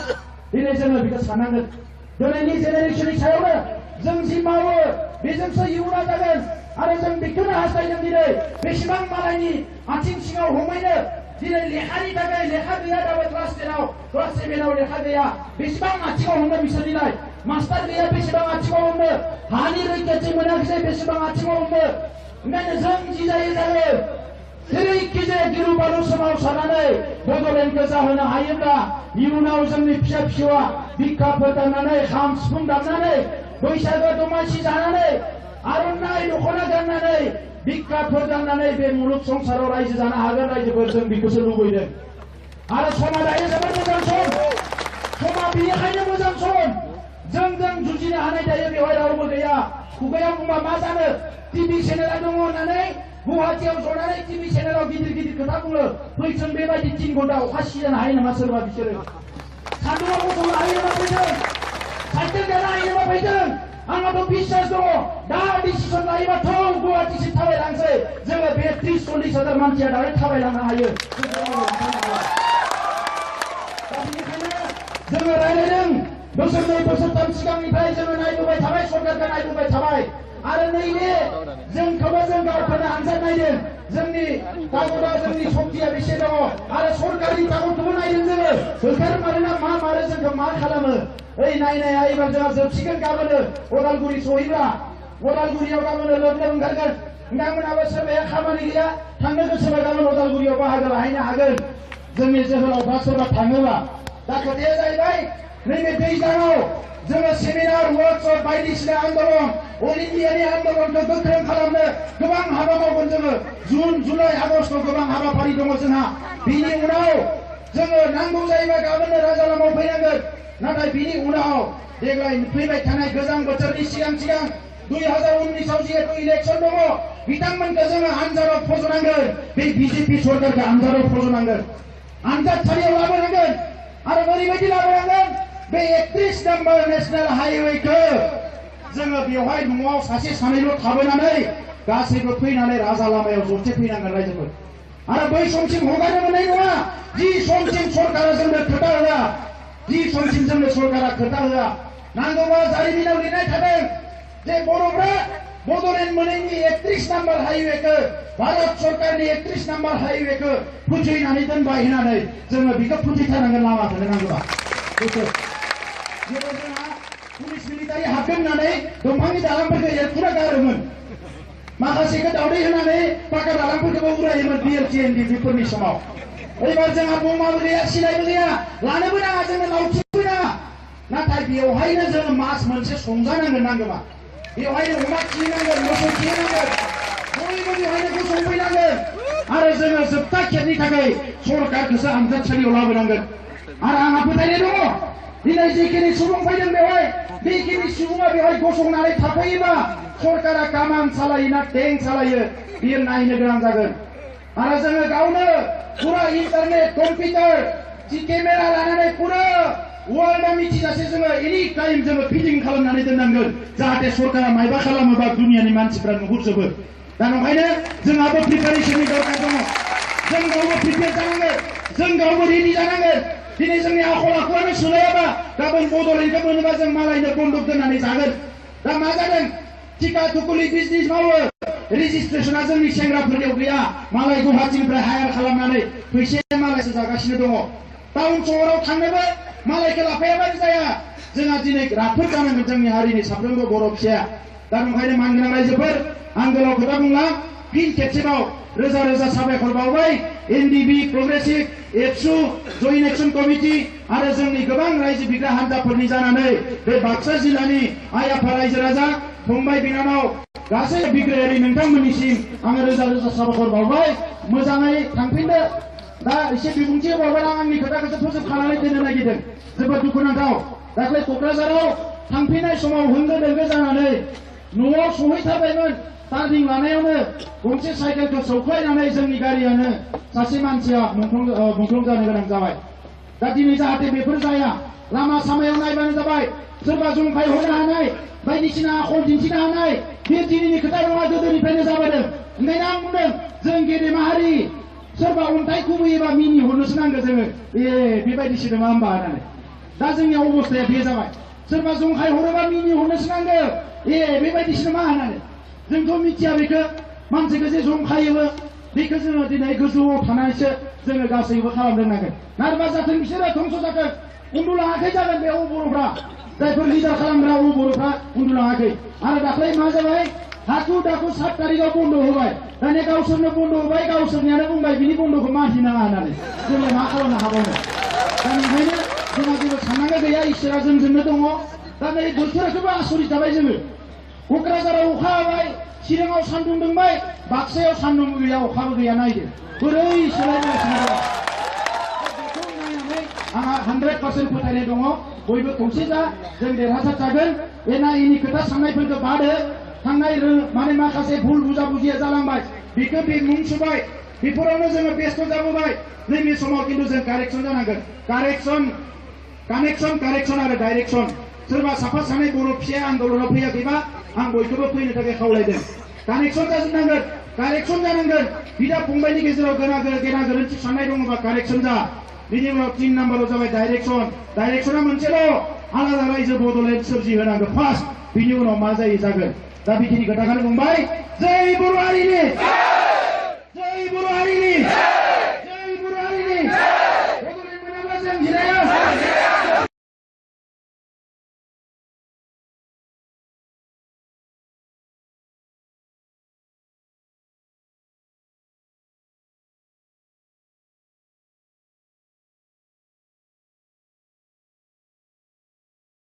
दिनै जोङो बेखौ साननांगोन दिनैनि जेनेरेसननि सायावनो जों जि मावो बेजोंसो इयुना जागोन आरो जों बेखौनो हास्थायदों दिनै बेसेबां मालायनि आथिं सिङाव हमैनो दिनै लेखानि थाखाय लेखा गैया दाबो क्लास 10आव क्लास 7आव लेखा गैया बेसेबां आथिङाव हमनो बिसोरनिलाय मास्टार गैया बेसेबां आथिङाव हमनो हानि रैखाथि मोनाखिसै बेसेबां आथिङाव हमनो ओंखायनो जों जि जायो जेरैखिजाया गिलु बालु सोमावसारनानै बड'लेण्डखौ जाहोनो हायोब्ला इयुनाव जोंनि फिसा फिसौआ बिखाफोर दामनानै खाम सिफुं दामनानै बैसागो दमासि जानानै आर'नाइ दख'ना गाननानै बिखाफोर दामनानै बे मुलुग संसाराव रायजो जानो हागोन रायजोफोर जों बेखौसो लुबैदों आरो समा दायो जोबोद मोजां समा बेनिखायनो मोजां सम जों जुजिनो हानाय दायो बेवहाय रावबो गैया खुगायाव बुंबा मा जानो टिभि चेनेला दङ होननानै गुवाहाटियाव जनानै टिभि चेनेलाव गिदिर खोथा बुङो फैथों बेबायदि 3 घन्टा अखा सिजानो हायो नामा सोरबा बिसोरो सान्दुङाव गसंनो हायो नामा फैथों साइकेल गानो हायो नामा फैथों आंनाथ' बिश्वास दङ दा डिसिसन लायोबाथ' गुवाहाटिसिम थाबायलांसै जोङो बे 30-40 हाजार मानसिया दालाय थाबायलांनो हायो दा बेनिखायनो जोङो रायज्लायदों बोसोरनै बोसोरथाम सिगांनिफ्राय जोङो नायबोबाय थाबाय सरकारखौ नायबोबाय थाबाय आरो नैबे जोंखौबो जों गावखौनो आनजाद नायदों जोंनि ताकतआ जोंनि शक्तिया बेसे दङ आरो सरकारनि ताकतखौबो नायदों जोङो होखार मारोना मा मारो जोंखौ मा खालामो ओइ नायनाया एबार जोंहा जोबसिगोन गाबोनो अदालगुरि सहैब्ला अदालगुरियाव गाबोनो लोब ओंखारगोन नोंथांमोनाबो सोरबाया खामानि गैया थांनो गोसोबा गाबोन अदालगुरियाव बाहागो लाहैनो हागोन जोंनि जोहोलावफ्रा सोरबा थाङोबा दा खोथाया जाहैबाय नैबे दैज्लाङाव जोङो सेमिनार वर्कशप बायदिसिना आन्दलन अल इन्डियानि आन्दलनखौ गोख्रों खालामनो गोबां हाबा मावगोन जोङो जुन जुलाइ आगष्टआव गोबां हाबाफारि दङ जोंहा बिनि उनाव जोङो नांगौ जायोबा गाबोननो राजा लामायाव फैनांगोन नाथाय बिनि उनाव देग्लाय फैबाय थानाय गोजां बोथोरनि सिगां 2019आव जिहेतु इलेक्सन दङ बिथांमोनखौ जोङो आनजादाव फज'नांगोन बे बिजेपि सरकारखौ आनजादाव फज'नांगोन आनजाद सारियाव लाबोनांगोन आरो ओरैबायदि लाबोनांगोन बे 31 नम्बर नेशनेल हाइवेखौ जोङो बेवहाय न'आव सासे सानैल' थाबोनानै गासैबो फैनानै राजा लामायाव ज'थे फैनांगोन रायजोफोर आरो बै समसिम हगारनो मोननाय नङा जि समसिम सरकारा जोंनो खोथा होआ जि समसिम जोंनो सरकारा खोथा होआ नांगौबा जारिमिनाव लिरनाय थादों जे बर'फ्रा बड'लेण्ड मोनैनि 31 नम्बर हाइवेखौ भारत सरकारनि 31 नम्बर हाइवेखौ फोथैनानै दोनबाय होननानै जोङो बेखौ फोथैथारनांगोन लामाखौनो नांगौबा बेखौ जेरै जोंहा पुलिस मिलिटारि हाबदों होननानै दंफांनि दालांफोरखौ एरखुना गारोमोन माखासेखौ दावदै होनानै पाका दालांफोरखौबो उरायोमोन बिएलटि एनडिपिफोरनि समाव एबार जोंहा बमाबो गैया सिलायबो गैया लानोबो नाङा जोंनो लावथिबो नाङा नाथाय बेवहायनो जोङो मास मोनसे संजानांगोन नांगौबा बेवहायनो अमा फिनांगोन मोसौ फिनांगोन बयबो बेवहायनो गसंफैनांगोन आरो जोङो जोबथा खेबनि थाखाय सरकारखौसो आनजादसालियाव लाबोनांगोन आरो आंहा फोथायनाय दङ दिनै जिखिनि सुबुं फैदों बेवहाय बेखिनि सुबुङा बेवहाय गसंनानै थाफैयोबा सरकारा कामान सालायो ना टेंक सालायो बियो नायनो गोनां जागोन आरो जोङो गावनो पुरा इन्टारनेट कम्पिउटार जि केमेरा लानानै पुरा वर्ल्डआ मिथिजासे जोङो एनि टाइम जोङो फिटिं खालामनानै दोननांगोन जाहाथे सरकारा मायबा खालामोबा दुनियानि मानसिफ्रा नुहुरजोबो दा नंखायनो जोंहाबो प्रिपारेसननि दरकार दङ जों गावबो प्रिपेयार जानांगोन जों गावबो रेडि जानांगोन दिनै जोंनि आखल आखुआनो सोलायाबा गाबोन बड'लेण्डखौ मोनोबा जों मालायनो बन्दक दोननानै जागोन दा मा जादों टिका टुकुलि बिजनेस मावो रेजिस्ट्रेसना जोंनि सेंग्राफोरनियाव गैया मालाय गुवाहाटीनिफ्राय हायार खालामनानै फैसाया मालायसो जागासिनो दङ टाउन सहराव थांनोबो मालायखौ लाफायाबानो जाया जोंहा दिनै राफोद जानांगोन जोंनि हारिनि साफ्रोमबो बर' फिसाया दा नंखायनो मानगोनां रायजोफोर आं गोलाव खोथा बुंला फिन खेबसेबाव रोजा रोजा साबायखर बावबाय एनडिबि प्रग्रेसिभ एबसु जयेन्ट एक्सन कमिटि आरो जोंनि गोबां रायजो बिग्रा हान्जाफोरनि जानानै बे बाक्सा जिल्लानि आइ आफा रायजो राजा फंबाय बिनानाव गासै बिग्रायारि नोंथांमोननिसिम आङो रोजा रोजा साबायखर बावबाय मोजाङै थांफिनदो दा एसे बिबुंथि होबावबाय आं आंनि खोथाखौसो फोजोबखानानै दोननो नागिरदों जोबोद दुखुनांथाव दाख्लै क'क्राझाराव थांफिननाय समाव होंगो दोंगो जानानै न'आव सहैथारबायमोन टार्निं लानायावनो गंसे साइकेलखौ सौख्लायनानै जोंनि गारियानो सासे मानसिया मुंख्लं जानो गोनां जाबाय दा दिनै जाहाथे बेफोर जाया लामा सामायाव नायबानो जाबाय सोरबा जंखाय हरनो हानाय बायदिसिना आखल दिन्थिनो हानाय बे दिनैनि खोथा नङा गोदोनिफ्रायनो जाबोदों ओंखायनो आं बुंदों जों गेदेमा हारि सोरबा अन्थाइ खुबैयोबा मिनि हरनोसो नांगौ जोङो बेबायदिसो नङा होमबा होननानै दा जोंनि अबस्थाया बे जाबाय सोरबा जंखाय हरोबा मिनि हरनोसो नांगौ बेबायदिसो नङा होननानै जोंथ' मिथिया बेखौ मानसिखौ जे जंखायोबो बेखौ जोङो दिनै गोजौआव थानानैसो जोङो गासैबो खालामदोंनांगोन नारबा जाथों बिसोरो धंस' जाथों उन्दुलाङाखै जागोन बे बर'फ्रा जायफोर लिडार खालामग्रा बर'फ्रा उन्दुलाङाखै आरो दाख्लै मा जाबाय हाखु दाखु 7 तारिखआव बन्द होबाय दानिया गावसोरनो बन्द होबाय गावसोरनियानो बुंबाय बिनि बन्द'खौ मानिनाङा होननानै जोङो मा खालामनो हाबावनो दा ओंखायनो जोंहा जेबो साननांगौ गैया इसोरा जोंजोंनो दङ दा नै बोथोरखौबो आसरित जाबाय जोङो क'क्राझाराव अखा हाबाय चिराङाव सान्दुं दुंबाय बाक्सायाव सान्दुं गैया अखाबो गैया नायदो बोरै सोलायगासिनो दं बेखौ नायनानै आंहा 100% फोथायनाय दङ बयबो खौसे जा जों देरहासार जागोन एना एनि खोथा साननायफोरखौ बादो थांनाय माने माखासे भुल बुजाबुजिया जालांबाय बेखौ बे मुं सुबाय बेफोरावनो जोङो बेस्थ जाबोबाय नैबे समाव खिन्थु जों कारेक्सन जानांगोन कानेक्सन आरो डाइरेक्सन सोरबा साफा सानै बर' फिसाया आन्दलनाव फैयाखैबा आं बयखौबो फैनो थाखाय खावलायदों कानेक्सन जाजोबनांगोन कारेक्सन जानांगोन बिदा फंबायनि गेजेराव गेना गोरोन्थि साननाय दङबा कारेक्सन जा बिनि उनाव 3 नाम्बाराव जाबाय डाइरेक्सना मोनसेल' आलादा रायजो बड'लेण्ड सोरजिहोनांगौ फार्स्ट बिनि उनाव मा जायो जागोन दा बेखिनि खोथाखौनो बुंबाय जय बर' हारिनि